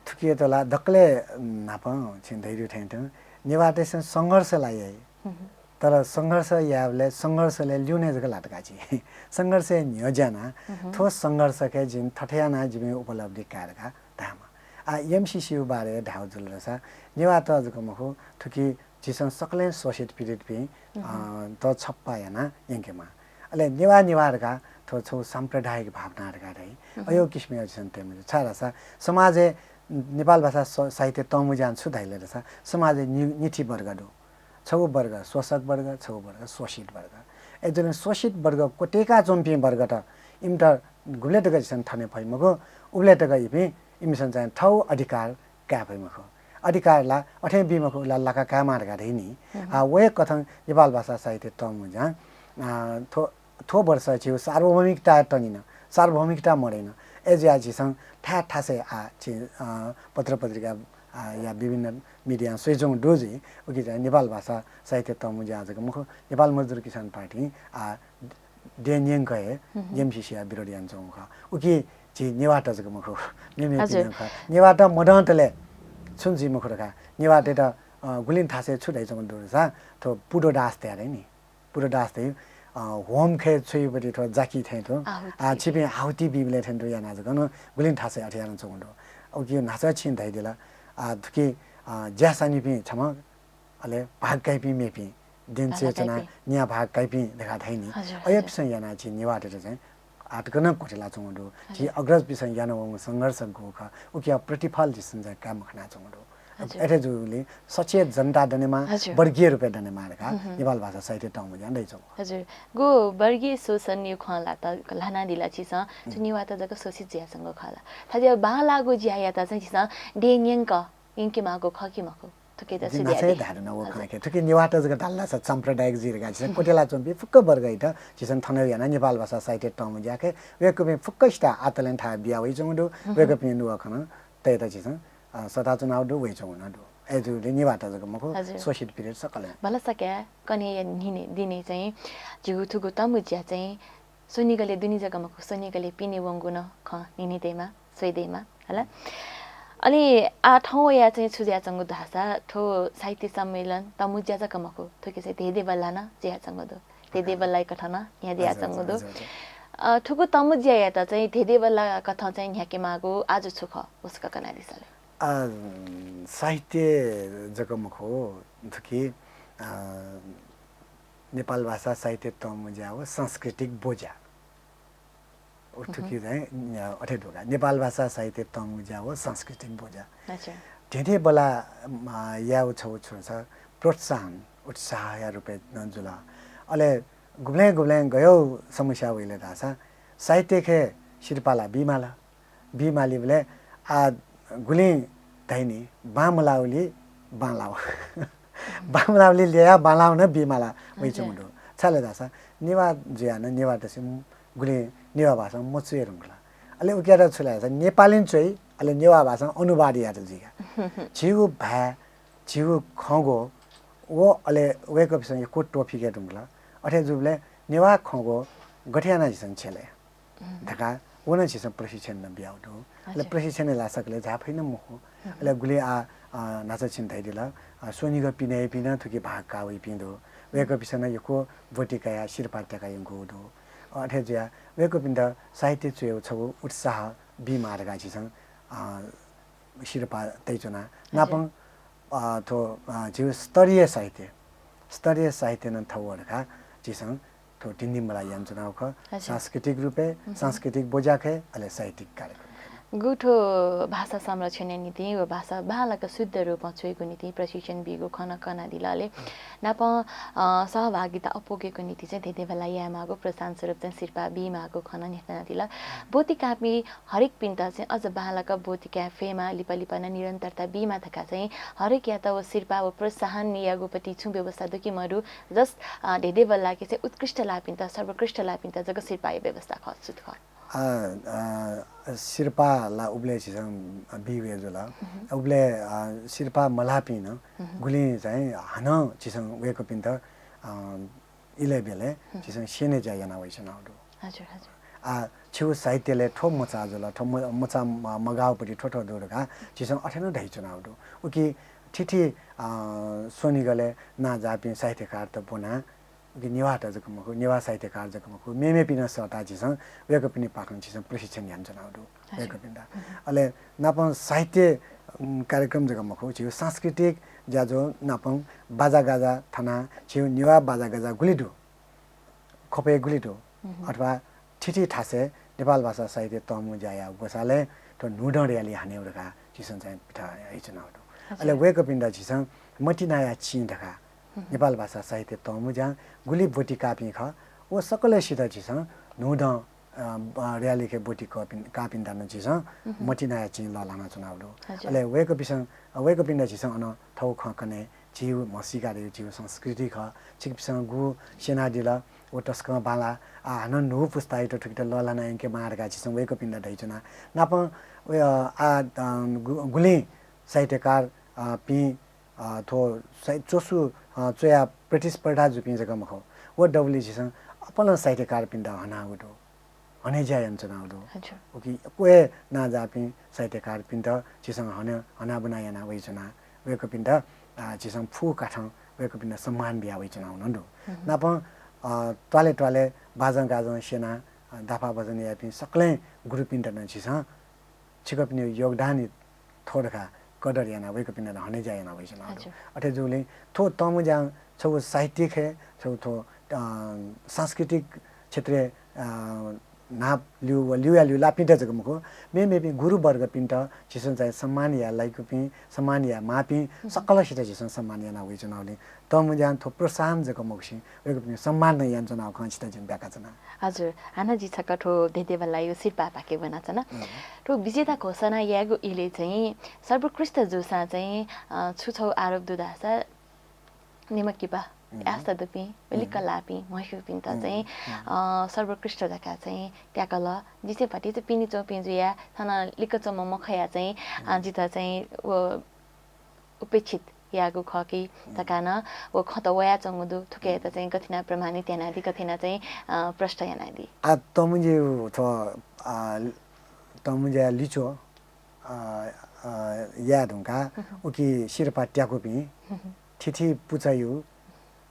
थुकेत ला दकलय् न्हापां छिं धयादीगु थें तुं नेवाःतय्सं संघर्ष ला याइ। हम्म। तर संघर्ष यायेबलय् संघर्षलय् ल्यूने जक लात का झी। संघर्षया न्ह्यः ज्यानाः हम्म। थ्व संघर्षके जिं थथे यानाः जिमि उपलब्धि काये धकाः धायेमाः। आ, MCC-या बारे धायेगु जुल धाःसा नेवाःत जक मखु, थुकी झीसं सकलें शोषित पीडितपिं, हम्म। अ, त छप्पा यानाः यंकेमाः। अले नेवाः नेवाः धकाः थ्व छगू साम्प्रदायिक भावना धकाः धाइ। हम्म। अय् किसिमया झीसं तये मज्यू। छाय् धाःसा समाजय् नेपाल भाषा स-, साहित्य तःमुँज्यां छु धाइ ले धाःसा समाजय् नि-, निथी वर्ग दु। छगू वर्ग शोषक वर्ग, छगू वर्ग शोषित वर्ग। अय् जुलिं शोषित वर्ग क्वतेका च्वंपिं वर्गत इमित गुबलय् तक झीसं थने फइ मखु, उबलय् तक इपिं, इमिसं चाहिँ थःगु अधिकार काये फइ मखु। अधिकार ला अथें बी मखु, ला लाका कायेमाः धकाः धाइ नि। हम्म। आ, वय् कथं नेपाल भाषा साहित्य तःमुँज्यां, आ, थ्व, थ्व वर्ष झीगु सार्वभौमिकता तनिन, सार्वभौमिकता मदइन। अय् जुयाः झीसं थाय् थासय् आ, झी, अ, पत्र पत्रिका, आ, या विभिन्न media-ं स्वयाच्वंगु दु जुइ, उकी चाहिँ नेपाल भाषा साहित्य तःमुँज्यां जक मखु, नेपाल मजदुर किसान पार्टीं, आ, देय् न्यंक हे हम्म। MCC-या विरोध यानाच्वंगु खः। उकी झी नेवाःत जक मखु, मेमेपिं हजुर। नं खः। नेवाःत मदंतले छुं जुइ मखु धकाः नेवाःतय्त, अ, गुलिं थासय् छु धयाच्वंगु दु धाःसा थ्व पुरोडास धयाः धाइ नि। पुरोडास धइ, अ, होम खय् छ्वइबलय् थ्व जाकि थें तुं, आहुति आ, बी। छिपिं आहुति बीबलय् थें तुं यानाः जक नं गुलिं थासय् अथे यानाच्वंगु दु। उकी न्हाचः छिं धयादिल, आ, थुकी, अ, ज्यासानिपिं छम्ह अले भाग काइपिं मेपिं, देन भाग चय् च्वनाः काइपिं। न्या भाग काइपिं धकाः धाइ नि। हजुर, हजुर। अय्‌पिसं यानाः झी नेवाःतय्त चाहिँ आःतक नं क्वथि लाच्वंगु दु। झी हजुर। अग्रजपिसं यानावंगु संघर्ष गु खः, उकिया प्रतिफल झीसं चाहिँ काये मखनाच्वंगु दु। हजुर। अथे जूगुलिं सचेत जनता दनेमाः, हजुर। वर्गीय रूपय् दनेमाः धकाः हम्म। नेपाल भाषा साहित्य तःमुँज्यां धयाच्वंगु। हजुर। गु वर्गीय शोषणया खँ ला त ल्हानादिल छिसं, छु हम्म। नेवाःत जक शोषित जुयाच्वंगु खः ला? थज्याःगु बांलाःगु ज्यायात चाहिँ छिसं देय् न्यंक यंकेमाःगु खः कि मखु? थुकियात जिं छु न्हाचः हे धयादी? धाये धुन व हजुर। खँके। थुकी नेवाःत जक धाल धाःसा साम्प्रदायिक जुइ धकाः झीसं क्वथि लाच्वंपिं फुक्क वर्गयात झीसं थन यानाः नेपाल भाषा साहित्य तःमुँज्याके वय्‌कःपिं फुक्कसित आतलें थाय् बिया वयाच्वंगु दु। हम्म। वय्‌कःपिं नुगः खँ तयेत झीसं, अ, सःताच्वनागु दु, वयाच्वंगु नं दु। अय्‌जूगुलिं नेवाःत जक मखु, हजुर। शोषित पीडित सकलें। भलसा काय् कन्हय्‌या न्हिने दिने चाहिँ झीगु थुगु तःमुँज्या चाहिँ स्वनिगलय् दुने जक मखु, स्वनिगलय् पिने वंगु नं खँ न्यने दयेमाः, स्वये दयेमाः, हला। अले आः थौं वयाः चाहिँ छु जुयाच्वंगु धाःसा, थ्व साहित्य सम्मेलन तःमुँज्या जक मखु, थुकी चाहिँ धेंधेंबल्लाः नं जुयाच्वंगु दु। धेंधेंबल्लाया कथं नं न्ह्यादियाच्वंगु दु। हजुर, हजुर, हजुर। अ, थुगु तःमुँज्यायात चाहिँ धेंधेंबल्लाया कथं चाहिँ न्ह्याकेमाःगु आजु छु खः, व छकः कनादिसँ ले। आ, साहित्य जक मखु, थुकी, आ, नेपाल भाषा साहित्य तःमुँज्या व सांस्कृतिक बोज्या। उ थुकी हम्म। चाहिँ, अ, अथे दु का। नेपाल भाषा साहित्य तःमुँज्या व सांस्कृतिक बोज्या। अच्छा। धेंधेंबल्ला, अ, यायेगु छगू छु धाःसा प्रोत्साहन, उत्साहया रूपय् नं जुल। अले गुबलें गुबलें गय् समस्या वइ ले धाःसा साहित्यके सिरपाः ला बीमाल। बीमालीबलय् आ गुलिं धाइ नि, बांमलाःगुलिं बांलाःगु। बांमलाःगुलिं ल्ययाः बांलाःगु नं बीमाला वइच्वंगु दु। छाय् ले धाःसा नेवाः जुयाः नं नेवाःतय्सं गुलिं नेवाः भाषां मच्वये धुंकल। अले उकियात छु ले धाःसा नेपालीं च्वइ, अले नेवाः भाषां अनुवाद यात जुइ का। झीगु भाय्, झीगु खँग्वः व अले वय्‌कःपिसं यक्व त्वःफिके धुंकल। अथे जूबलय् नेवाः खँग्वः गथे यानाः झीसं छ्यले धकाः व नं झीसं प्रशिक्षण नं बियागु दु। अले हजुर। प्रशिक्षणय् ला सकलें झाये फइ नं मखु। अले गुलिं आ, अ, न्हाचः छिं धयादिल, अ, स्वनिगः पिने वइपिं नं थुकी भाग काः वइपिं दु। वय्‌कःपिसं नं यक्व ब्वति कयाः सिरपाः त्याका यंकूगु दु। अ, अथे जुयाः वय्‌कःपिन्त साहित्य च्वयेगु छगू उत्साह बीमाः धकाः झीसं, अ, सिरपाः तयाच्वना। हजुर। नापं, अ, थ्व, अ, झीगु स्तरीय साहित्य, स्तरीय साहित्य नं थव धकाः झीसं थ्व धिंधिंबल्लाः यानाच्वनागु खः। हजुर। सांस्कृतिक रूपय्, सांस्कृतिक बोज्याखय्, अले साहित्यिक कार्यक्रम। गु थ्व भाषा संरक्षणया निंतिं व भाषा बांलाक शुद्ध रूपं च्वयेगु निंतिं प्रशिक्षण बीगु खँ नं कनादिल। अले नापं, अ, सहभागिता अप्वयेगु निंतिं चाहिँ धेंधेंबल्लाः यायेमाःगु प्रोत्साहन स्वरूप चाहिँ सिरपाः बीमाःगु खँ नं न्ह्यथनादिल। ब्वति काःपिं हरेकपिन्त चाहिँ अझ बांलाक ब्वति काये फयेमा, लिपा लिपा नं निरन्तरता बीमा धकाः चाहिँ हरेकयात व सिरपाः व प्रोत्साहन यायेगु पति छुं व्यवस्था दु कि मदु? Just, अ, धेंधेंबल्लाःके चाहिँ उत्कृष्ट लाःपिन्त, सर्वोत्कृष्ट लाःपिन्त जक सिरपाःया व्यवस्था खः, छु खः? अ, अ, सिरपाः ला उबलय् झीसं बी वये जुल। उबलय्, अ, सिरपाः मलाःपिं नं गुलिं चाहिँ हानं झीसं वय्कःपिन्त, अ, इलय् ब्यलय् झीसं स्यने ज्या याना वइच्वनागु दु। हजुर, हजुर। आ, छिगु साहित्यलय् थ्व मचा जुल, थ्व म-, मचा म-, मगाःगु पति थ्व थ्व दु धकाः झीसं अथे नं धयाच्वनागु दु। उकी थीथी, अ, स्वनिगलय् नांजाःपिं साहित्यकारत ब्वनाः उकी नेवाःत जक मखु, नेवाः साहित्यकार जक मखु, मेमेपिं नं सःताः झीसं वय्कःपिनिपाखें झीसं प्रशिक्षण यानाच्वनागु दु। हजुर। वय्कःपिन्त। अले नापं साहित्य, उम्, कार्यक्रम जक मखु, झीगु सांस्कृतिक ज्याझ्वः नापं बाजागाजा थनाः झीगु नेवाः बाजागाजा गुलि दु, ख्वपय् गुलि दु, अथवा थीथी थासय् नेपाल भाषा साहित्य तःमुंज्याया ग्वसालय् थ्व न्हूदँ र्‍याली हानेगु धकाः झीसं चाहिँ पिथाय् यानाच्वनागु दु। हजुर। अले वय्कःपिन्त झीसं मतिनाया चिं धकाः नेपाल भाषा साहित्य तःमुंज्यां गुलि ब्वति काःपिं खः, व सकलय्सित झीसं न्हूदँ, अ, ब-, र्‍यालीके ब्वति कःपिं-, काःपिन्त नं झीसं मतिनाया चिं लःल्हानाच्वनागु दु। हजुर। अले वय्कःपिसं, अ, वय्कःपिन्त झीसं अन थःगु खँ कने, झीगु म्हसीका धइगु झीगु संस्कृति खः, छिकपिसं गु स्यनादिल, व तसकं बांलाः, आ, हानं न्हू पुस्तायात थुकित लःल्हाना यंकेमाः धकाः झीसं वय्कःपिन्त धयाच्वना। नापं, अ, आ, अ, गु-, गुलिं साहित्यकार, अ, पिं अ, थ्व साहि-, च्वसु, अ, च्वयाः प्रतिस्पर्धा जूपिं जक मखु, व दबुलिइ झीसं अप्वलं साहित्यकारपिन्त हनागु दु, हनेज्या यानाच्वनागु दु। अच्छा। उकी यक्व हे नांजाःपिं साहित्यकारपिन्त झीसं हने-, हनाबना याना वइच्वना। वय्कःपिन्त, अ, झीसं फुकाथं वय्कःपिन्त सम्मान बिया वइच्वनागु नं दु। हम्म। नापं, अ, त्वालय् त्वालय् बाजं गाजं स्यनाः, अ, दाफा भजन याइपिं सकलें गुरुपिन्त नं झीसं छिकपिनिगु योगदान थ्व धकाः कदर यानाः वय्कःपिन्त नं हनेज्या याना वइच्वनागु दु। हजुर। अथे जूगुलिं थ्व तःमुंज्यां छगू साहित्यिक हे, छगू थ्व, अ, सांस्कृतिक क्षेत्रय्, अ, न्हापा ल्यू व ल्यूया ल्यू लाःपिन्त जक मखु, मेमेपिं गुरुवर्गपिन्त झीसं चाहिँ सम्मान याये लाइकूपिं, सम्मान याये माःपिं सकलसित झीसं सम्मान याना वइच्वनागुलिं तःमुंज्यां थ्व प्रोत्साहन जक मखुसें वय्कःपिनिगु सम्मान नं यानाच्वनागु खँ छितः जिं ब्याकाच्वना। हजुर, हानं जि छकः थ्व धेंधेंबल्लाःया सिरपाः पाखे ब्वनाच्वना। हम्म। थ्व विजेता घोषणा यायेगु इलय् चाहिँ सर्वोत्कृष्ट जूसां चाहिँ, अ, छु छगू आरोप दु धाःसा निम्ह किपा, हम्म। आस्था दुपिं, हम्म। लिक्क लाःपिं म्हस्यूपिन्त हम्म। चाहिँ, हम्म। अ, सर्वोत्कृष्ट धकाः चाहिँ त्याकल। जि चाहिँ भतिचा पिने च्वंपिं जुयाः थन लिक्क च्वंम्ह मखया चाहिँ, अ, हम्म। जितः चाहिँ व उपेक्षित याःगु खः कि धकाः नं व खँत वयाच्वंगु दु। थुकियात चाहिँ गथे यानाः प्रमाणित यानादी, गथे यानाः चाहिँ, अ, प्रष्ट यानादी? आ, तःमुंज्याया थ्व, आ, तःमुंज्याया लिच्वः, अ, अ, याये धुंकाः उकी सिरपाः त्याकूपिं थीथी पुचःया,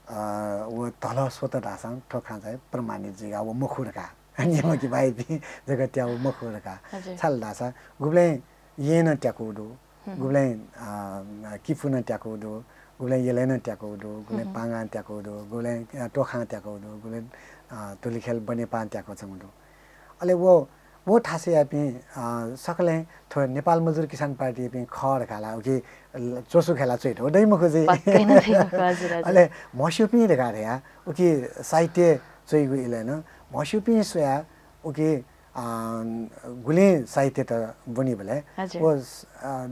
अ, व धलः स्वत धाःसां थ्व खँ चाहिँ प्रमाणित जुइगु व मखु धकाः। निम्ह किपायापिं जक त्याःगु मखु धकाः। हजुर। छाय् धाःसा गुबलें येँनं त्याकूगु दु, गुबलें, अ, किपु नं त्याकूगु दु, गुबलें यलय् नं त्याकूगु दु, गुबलें पांगां त्याकूगु दु, गुबलें, अ, तोखां त्याकूगु दु, गुबलें, अ, धुलिखेल बनेपां त्याकूगु दु। अले व, व थासय्‌यापिं, अ, सकलें थ्व नेपाल मजदुर किसान पार्टीयापिं खः धकाः ला उकी ल-, च्वसु खय्‌ला च्वयेत व दइ मखु जुइ। पक्कै नं दइ मखु, हजुर, हजुर। अले म्हस्यूपिं धकाः धया उकी साहित्य च्वइगु इलय् नं म्हस्यूपिं स्वयाः उकी, अ, गुलिं साहित्यत ब्वनीबलय् हजुर। व, अ,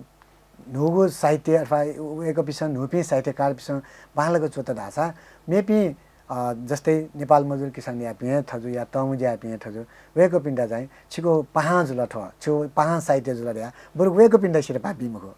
न्हूगु साहित्य अथवा वय्‌कःपिसं न्हूपिं साहित्यकारपिसं बांलाक च्वत धाःसा मेपिं, अ, जस्तै नेपाल मजदुर किसानयापिं हे थजु या तःमुंज्यायापिं हे थजु वय्‌कःपिन्त चाहिँ छिगु पाहां जुल थ्व, छिगु पाहां साहित्य जुल धया बरु वय्‌कःपिन्त सिरपाः बी मखु।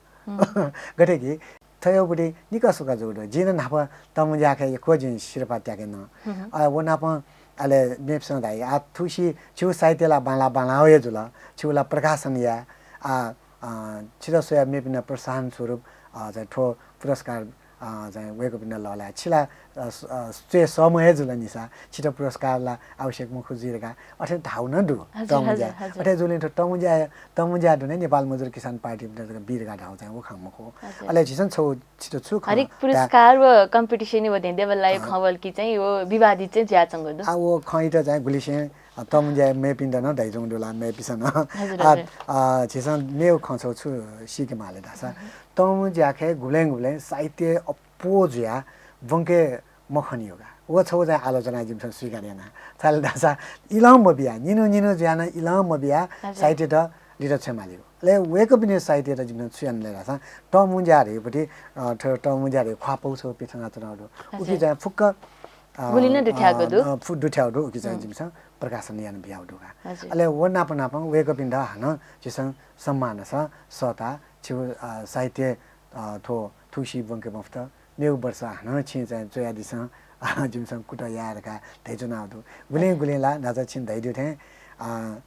गथे कि थ्वयागु बुद्धि निका सुका जूगु दु। जिं नं न्हापा तःमुंज्यायाके यक्व जिं सिरपाः त्याके नं। अ, व नापं अले मेपिसं धाइ, आ, थुसी छिगु साहित्य ला बांला बांला हे जुल, छिगु ला प्रकाशन या, आ, अ, छित स्वयाः मेपिन्त प्रोत्साहन स्वरूप, अ, चाहिँ थ्व पुरस्कार, अ, चाहिँ वय्‌कःपिन्त लःल्हाये। छि ला, अ, स-, अ, च्वये सःम्ह हे जुल निसा, छित पुरस्कार ला आवश्यक मखु जुइ धकाः अथे धाउ नं दु, हजुर, तःमुंज्या। हजुर, हजुर। अथे जूगुलिं थ्व तःमुंज्या, तःमुंज्या दुने नेपाल मजदुर किसान पार्टीपिन्त जक बी धकाः धाउ चाहिँ व खँ मखु। हजुर। अले झीसं छौ छित छु खँ हरेक धा- पुरस्कार व competition व धेंधेंबल्लाःया अँ। खँ वल कि चाहिँ व विवादित चाहिँ जुयाच्वंगु दु। आ, व खँयात चाहिँ गुलिसें अ, तःमुँज्याया मेपिन्त नं धयाच्वंगु दु ला, मेपिसं नं। हजुर, आ, हजुर। अ, झीसं मेगु खँ छगू छु सीके माले धाःसा, तःमुँज्याखे गुबलें गुबलें साहित्य अप्वः जुयाः ब्वंके मखनीगु का। व छगू चाहिँ आलोचना जिमिसं स्वीकार याना। छाय् धाःसा इलं मबिया, निन्हु निन्हु जुयाः नं इलं मबिया हजुर। साहित्यत लित छ्वये मालीगु। अले वय्कःपिनि साहित्यत जिमिसं छु याना ले धाःसा, तःमुँज्या धइगु पति, अ, थ-, तःमुँज्या धइगु ख्वाः पौ छगू पिथनाच्वनागु दु। उकी हजुर। चाहिँ फुक्क, अ, गुलिं नं दुथ्याःगु अ, दु। अ, फु-, दुथ्याःगु दु, उकी चाहिँ हुँ। जिमिसं प्रकाशन याना बियागु दु का। हजुर। अले व नाप नापं वय्कःपिन्त हानं झीसं सम्मानसं सःता, छिगु, अ, साहित्य, अ, थ्व थुगुसी ब्वंके मफुत, मेगु वर्ष हानं छिं चाहिँ च्वयादिसँ, अ, जिमिसं कुतः याये धकाः धयाच्वनागु दु। गुलिं हजुर। गुलिं ला न्हाचः छिं धयादीगु थें, अ,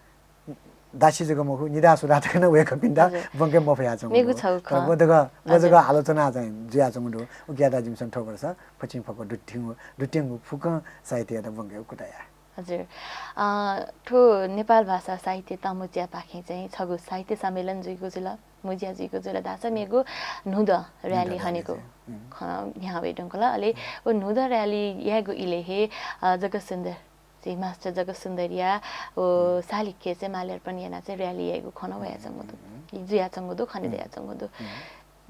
दासी जक मखु, निदासुदा तक नं वय्कःपिन्त हजुर। ब्वंके मफयाच्वंगु मेगु दु। छगू तर खँ। व जक, व जक हजुर। आलोचना चाहिँ जुयाच्वंगु दु। उकियात जिमिसं थ्व वर्ष फचिं फक्व दुथ्यंगु, दुथ्यंगु फुक्कं साहित्ययात ब्वंकेगु कुतः याये। हजुर। अ, थ्व नेपाल भाषा साहित्य तःमुँज्यापाखें चाहिँ छगू साहित्य सम्मेलन जुइगु जुल, मुँज्या जुइगु जुल धाःसा मेगु न्हूदँ rally न्हूदँ rally हनेगु चाहिँ, हुँ। खँ न्ह्याः वये धुंकल। अले व न्हूदँ rally यायेगु इलय् हे, अ, जगत सुन्दर चाहिँ मास्टर जगत सुन्दरया व हुँ। सालिकके चाहिँ माल्यार्पण यानाः चाहिँ rally यायेगु खँ नं वयाच्वंगु दु। हुँ। जुयाच्वंगु दु, खने हुँ। दयाच्वंगु दु। हुँ।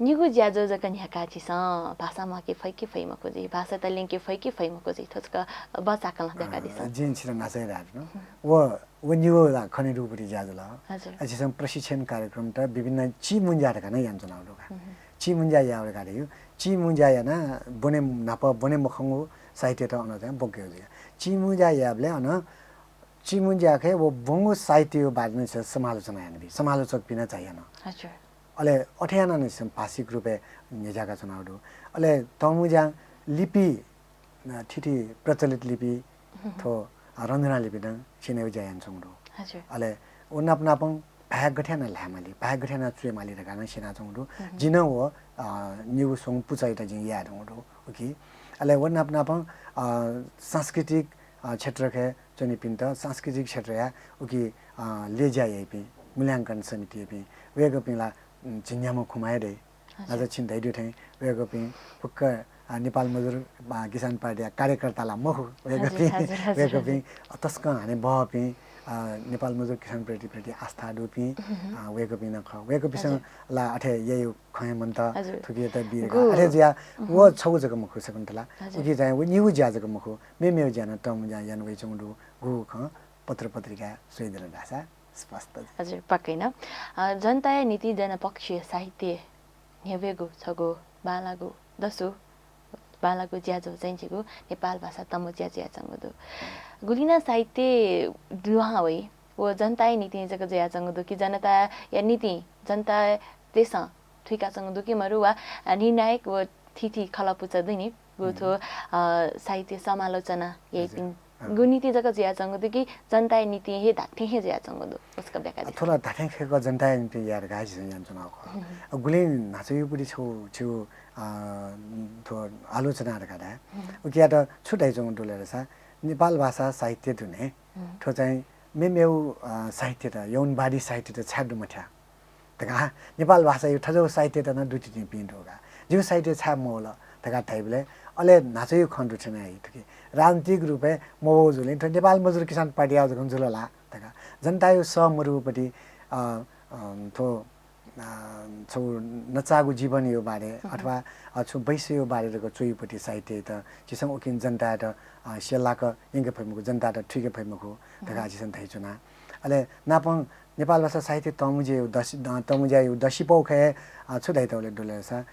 निगू ज्याझ्वः जक न्ह्याकाः झीसं भाषा म्वाके फइ कि फइ मखु जुइ, भाषात ल्यंके फइ कि फइ मखु जुइ, थ्व छकः बचाकलं ब्याका दिसँ। अ, जिं छितः न्हाचः हे धयाथें। हुँ। व, व निगू ला खने दुगु पति ज्याझ्वः ला। हजुर। अ, झीसं प्रशिक्षण कार्यक्रमत विभिन्न चिमुँज्या धकाः नं यानाच्वनागु दु का। हुँ, हुँ। चिमुँज्या यायेगु धकाः धइगु, चिमुँज्या यानाः ब्वने न्हापा ब्वने मखंगु साहित्यत अन चाहिँ ब्वंकेगु जुइ। चिमुँज्या यायेबलय् अन चिमुँज्याखे व ब्वंगु साहित्यया बारे नं समालोचना यानाबी, समालोचकपिं नं चाहिं अन। हजुर। अले अथे यानाः नं झीसं भाषिक रूपय् न्ह्यज्याकाच्वनागु दु। अले तःमुँज्यां लिपि, अ, थीथी प्रचलित लिपि, हम्म। थ्व, अ, रंधुना लिपि नं स्यनेगु ज्या यानाच्वंगु दु। हजुर। अले व नाप नापं भाय् गथे यानाः ल्हायेमाली, भाय् गथे यानाः च्वयेमाली धकाः नं स्यनाच्वंगु दु। हम्म। जिं नं व, अ, निगू स्वंगू पुचःयात जिं याये धुंगु दु। उकी। अले व नाप नापं, अ, सांस्कृतिक, अ, क्षेत्रखे च्वनीपिन्त सांस्कृतिक क्षेत्रया उकी, अ, ल्यज्या याइपिं, मूल्यांकन समितियापिं, वय्कःपिं ला, उम्, झिंन्याम्ह खुमा हे दइ। हजुर। अझ छिं धयादीगु थें वय्कःपिं फुक्क, अ, नेपाल मजदुर, अ, किसान पार्टीया कार्यकर्ता ला मखु, वय्कःपिं, हजुर, हजुर, हजुर, वय्कःपिं, हजुर। अ, तसकं हाने बहःपिं, अ, नेपाल मजदुर किसान पार्टीप्रति आस्था दुपिं, हम्म। अ, वय्कःपिं नं खः। वय्कःपिंसं हजुर। ला अथे याइगु खँ हे मन्त, हजुर। थुकियात बी धकाः। अथे जुयाः व छगू जक मखु शकुन्तला। हजुर। उकी चाहिँ व निगू ज्या जक मखु, मेमेगु ज्या नं तःमुँज्यां याना वयाच्वंगु दु, गुगु खँ पत्र पत्रिकाय् स्वयादिल धाःसा स्पष्ट। हजुर, पक्कै नं। अ, जनताया निंतिं जनपक्षीय साहित्य न्ह्यब्वयेगु छगू बांलाःगु दसु, बांलाःगु ज्याझ्वः चाहिँ झीगु नेपाल भाषा तःमुँज्या जुयाच्वंगु दु। गुलिं नं साहित्य दुहां वइ, व जनताया निंतिं जक जुयाच्वंगु दु कि जनताया निंतिं, जनतातय्सं थुइकाच्वंगु दु कि मरु वा, अ, निर्णायक व थीथी खलः पुचः दु नि, व थ्व, अ, साहित्य समालोचना याइपिं हजुर। अँ। गु निंतिं जक जुयाच्वंगु दु कि जनताया निंतिं हे धात्थें हे जुयाच्वंगु दु, व छकः ब्याका अ, दे। थ्व ला धात्थें खय्क जनताया निंतिं याये धकाः झीसं यानाच्वनागु खः। अ, गुलिं न्हाचःया पति छगू, छगू, अ, थ्व आलोचना धकाः धाये। उकियात छु धयाच्वंगु दु ले धाःसा, नेपाल भाषा साहित्य दुने थ्व चाहिँ मेमेगु, अ, साहित्यत, यौनवादी साहित्यत छाय् दुमथ्या धकाः, नेपाल भाषाया थज्याःगु साहित्यत नं दुतिनिपिं दु का। जिगु साहित्य छाय् मवल धकाः धाइबलय्, अले न्हाचःया खँ दुथ्याना याइ थुकी। राजनीतिक रूपय् मवःगु जुलिं थ्व नेपाल मजदुर किसान पार्टीया जक जुल ला धकाः। जनताया सः मदुगु पति, अ, अ, थ्व, अ, छगू नचाःगु जीवनया बारे अथवा, अ, छुं बैसया बारे जक च्वइगु पति साहित्ययात झीसं उकिं जनतायात, अ, स्यलाक यंके फइ मखु, जनतायात थुइके फइ मखु धकाः झीसं धयाच्वना। अले नापं नेपाल भाषा साहित्य तःमुँज्याया दसि-, अ, तःमुँज्याया दसिपौखय्, अ, छु धयातःगु ले दु ले धाःसा,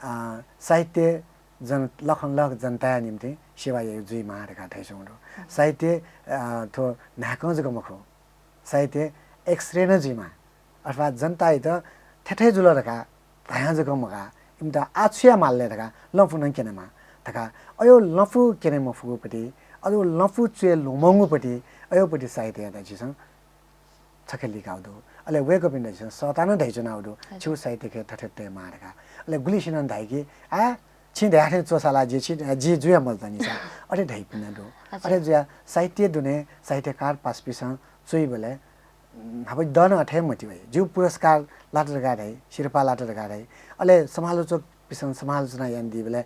अ, साहित्य जन-, लखंलख जनताया निंतिं सेवा याइगु जुइमाः धकाः धयाच्वंगु दु। साहित्य, अ, थ्व न्हाय्कं जक मखु, साहित्य X-ray नं जुइमाः, अथवा जनतायात थथे थथे जुल धकाः धायां जक मगाः, इमित आः छु यायेमाल ले धकाः लँपु नं क्यनेमाः धकाः, अज्याःगु लँपु क्यने मफुगु पति, अज्याःगु लँपु च्वये ल्वःमंगु पति, अज्याःगु पति साहित्ययात झीसं छखे लिकागु दु। अले वय्कःपिन्त झीसं सःता नं धयाच्वनागु दु, हजुर। छिगु साहित्यखे थथे तयेमाः धकाः। अले गुलिसिनं धाइ कि, आ, छिं धयाथें च्वःसा ला जि छि, जि जुया मजूत नि सा। अथे धाइपिं नं दु। हजुर। अथे जुयाः साहित्य दुने साहित्यकार पासापिंसं च्वइबलय् न्हापा दँ नं अथे हे मतिइ वइ। जिगु पुरस्कार लात धकाः धाइ, सिरपाः लात धकाः धाइ। अले समालोचकपिंसं समालोचना यानादीबलय्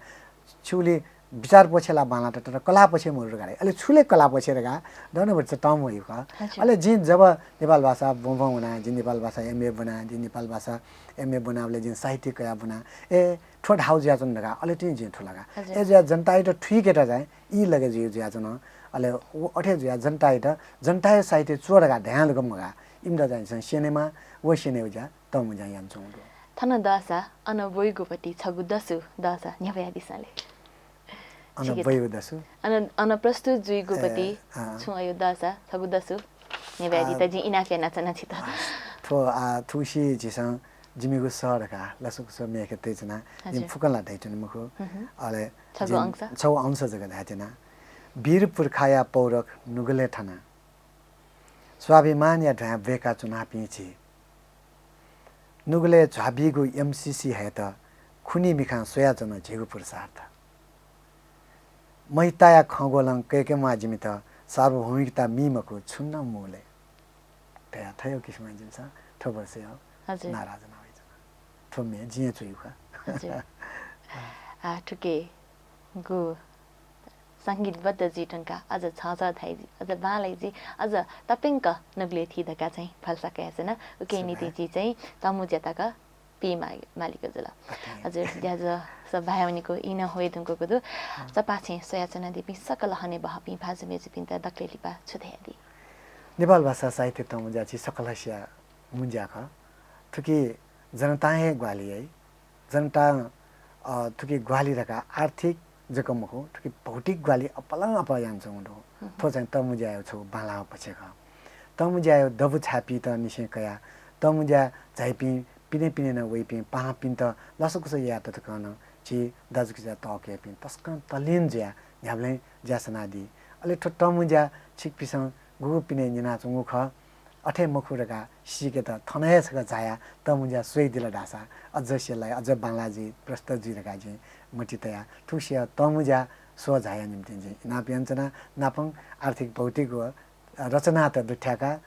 छिगुली विचार पक्षय् ला बांलात, तर कला पक्षय् मरु धकाः धाइ। अले छु ले कला पक्षय् धकाः दन भति तःमुया खः। अले जिं जब नेपाल भाषा ब्वं ब्वं वना, जिं नेपाल भाषा एमए ब्वना, जिं नेपाल भाषा एमए ब्वनाबलय् जिं साहित्य कयाः ब्वना। ए, थ्व धाउ जुयाच्वन धकाः अले तिनि जिं थुलका। ए जुया जनतायात थुइकेत चाहिँ ई लगे जुइ जुयाच्वन। अले व अथे जुया जनतायात, जनताया साहित्य च्वः धकाः धयां लुगु मगाः। इमित चाहिँ झीसं स्यनेमा, व स्यनेगु ज्या तःमुज्यां यानाच्वंगु दु। थन दःसा अन ब्वइगु पति छगू दसु दःसा न्ह्यब्वयादिसँ ले। अन ब्वइगु दसु? अन, अन प्रस्तुत जुइगु पति छुं अयो दःसा छगू दसु न्ह्यब्वयादित जिं इनाप यानाच्वना छित। थ्व, आ, थुगुसी झीसं जिमिगु सः धकाः लसकुस मेखे तयाच्वना। जिं फुक्कं ला धयाच्वने मखु। अले छगू अंश? छगू अंश जक धयाच्वना। वीर पुर्खाया पौरख नुगलय् थना। स्वाभिमानया ध्वाँय् ब्वय्काच्वनापिं झी। नुगलय् झ्वाबीगु एमसिसी हयेत खुनी मिखां स्वयाच्वन झीगु पुरुषार्थ। महिताया खँग्वलं कय्केम्वाः जिमित सार्वभौमिकता मी मखु छुं नं मूलय्। धया थयो किसिमं जिमिसं थ्व वर्ष नारा जना वइच्वना। थ्व म्ये जिं च्वइगु खः। हजुर। आ, थुके गु संगीतबद्ध जुइ धुंकाः अझ झःझः धाइ जुइ, अझ बांलाइ जुइ, अझ तप्यंक नुगलय् थी धकाः चाहिँ भलसा कयाच्वना। उकिया निंतिं झी चाहिँ तःमुँज्या तक पिं मा-, मालिक जुल। हजुर, ज्याझ्वः सभाय् वनेगु ई नं ह्वये धुंकूगु दु। चपाःछेँ स्वयाच्वनादीपिं सकल हनेबहःपिं भाजु मय्जुपिन्त दकलय् लिपा छु धयादी? नेपाल भाषा साहित्य तःमुँज्या झी सकलसिया मुँज्या खः। थुकी जनतां हे ग्वाहालि याइ। जनतां, अ, थुकी ग्वाहालि धकाः आर्थिक जक मखु, थुकी भौतिक ग्वाहालि अपालं अपाः यानाच्वंगु दु। थ्व चाहिँ तःमुँज्याया छगू बांलाःगु पक्ष खः। तःमुँज्याया दबू छाय्‌पिन्त निसें कयाः, तःमुँज्या झाइपिं पिने पिने नं वइपिं पाहांपिन्त लसकुस यायेत तकं नं झी दाजुकिजा तःकयापिं तसकं तल्लीन जुयाः न्ह्याबलें ज्या सनादी। अले थ्व तःमुँज्या छिकपिन्सं गुगु पिने न्यनाच्वंगु खः, अथे मखु धकाः सीकेत थन हे छकः झायाः तःमुँज्या स्वयादिल धाःसा अझ स्यलाइ, अझ बांलाः जुइ, प्रशस्त जुइ धकाः जिं मतिइ तया। थुकिसिया तःमुँज्या स्वः झायाः निंतिं जिं इनाप यानाच्वना। नापं आर्थिक, भौतिक व रचनात दुथ्याकाः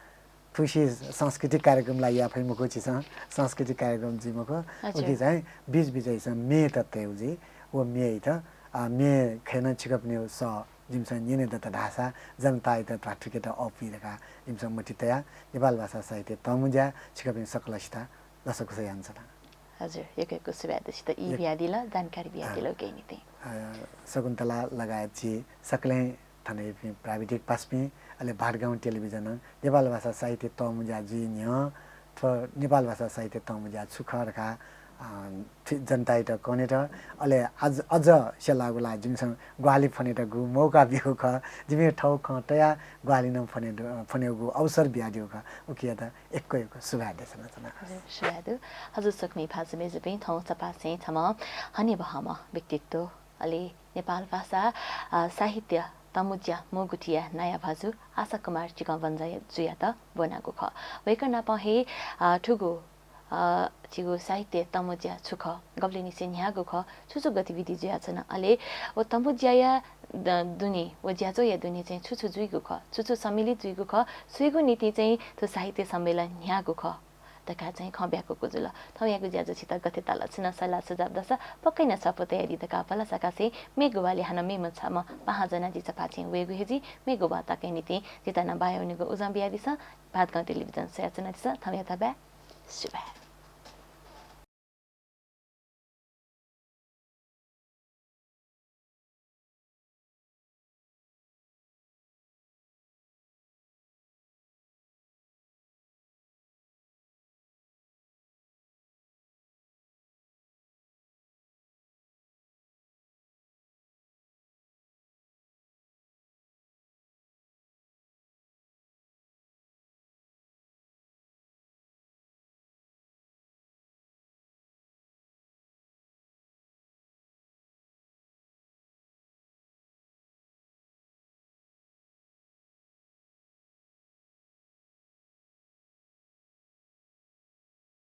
थुसी सांस्कृतिक कार्यक्रम ला याये फइ मखु, झीसं सांस्कृतिक कार्यक्रम जुइ मखु। हजुर। उकी चाहिँ बीच बीचय् झीसं म्येत तयेगु जुइ। व म्येइत, अ, म्ये खय् नं छिकपिनिगु सः जिमिसं न्यने दत धाःसा जनतायात ध्वाथुइकेत अःपुइ धकाः जिमिसं मतिइ तया। नेपाल भाषा साहित्य तःमुँज्या छिकपिं सकलसित लसकुस यानाच्वना। हजुर, यक्व यक्व सुभाय् दु छित ई बियादिल, जानकारी बियादिल, अ, उकिया निंतिं। अ, शकुन्तला लगायत झी सकलें थन याइपिं प्राविधिक पासापिं, अले भादगाउँ टेलिभिजनं नेपाल भाषा साहित्य तःमुँज्या जुइ न्ह्यः थ्व नेपाल भाषा साहित्य तःमुँज्या छु खः धकाः, अ, थि-, जनतायात कनेत, अले अझ, अझ स्यलाःगु ला जिमिसं ग्वाहालि फ्वनेत गु मौका ब्यूगु खः। जिमिसं थःगु खँ तयाः ग्वाहालि नं फ्वने दु, फ्वनेगु अवसर बियादीगु खः। उकियात यक्व यक्व सुभाय् देछानाच्वना। हजुर, सुभाय् दु। हजुर, सकलें भाजु मय्जुपिं, थौं चपाःछेँ छम्ह हनेबहःम्ह व्यक्तित्व, अले नेपाल भाषा, अ, साहित्य तःमुँज्या मुगुथिया नायः भाजु आशा कुमार चिकंबञ्जया जुयात ब्वनागु खः। वय्कः नाप हे, अ, थुगु, अ, झीगु साहित्य तःमुँज्या छु खः, गबलेंनिसें न्ह्याःगु खः, छु छु गतिविधि जुयाच्वन, अले व तःमुँज्याया द-, दुने, व ज्याझ्वःया दुने चाहिँ छु छु जुइगु खः, छु छु सम्मिलित जुइगु खः, सुयागु निंतिं चाहिँ थ्व साहित्य सम्मेलन न्ह्याःगु खः धकाः चाहिँ खँ ब्याकूगु जुल। थौंयागु ज्याझ्वः छित गथे ताल, छुं नं सल्लाह सुझाव दःसा पक्कै नं छपु तयादी धकाः भलसा कासें मेगु वालय् हानं मेम्ह छम्ह पाहां ज्वनाः जि चपाःछेँ वयेगु हे जुइ। मेगु वाः तकया निंतिं जितः नं बाय् वनेगु उजं बियादिसँ। भादगाउँ टेलिभिजन स्वयाच्वनादिसँ। थौंयात बाय्। सुभाय्।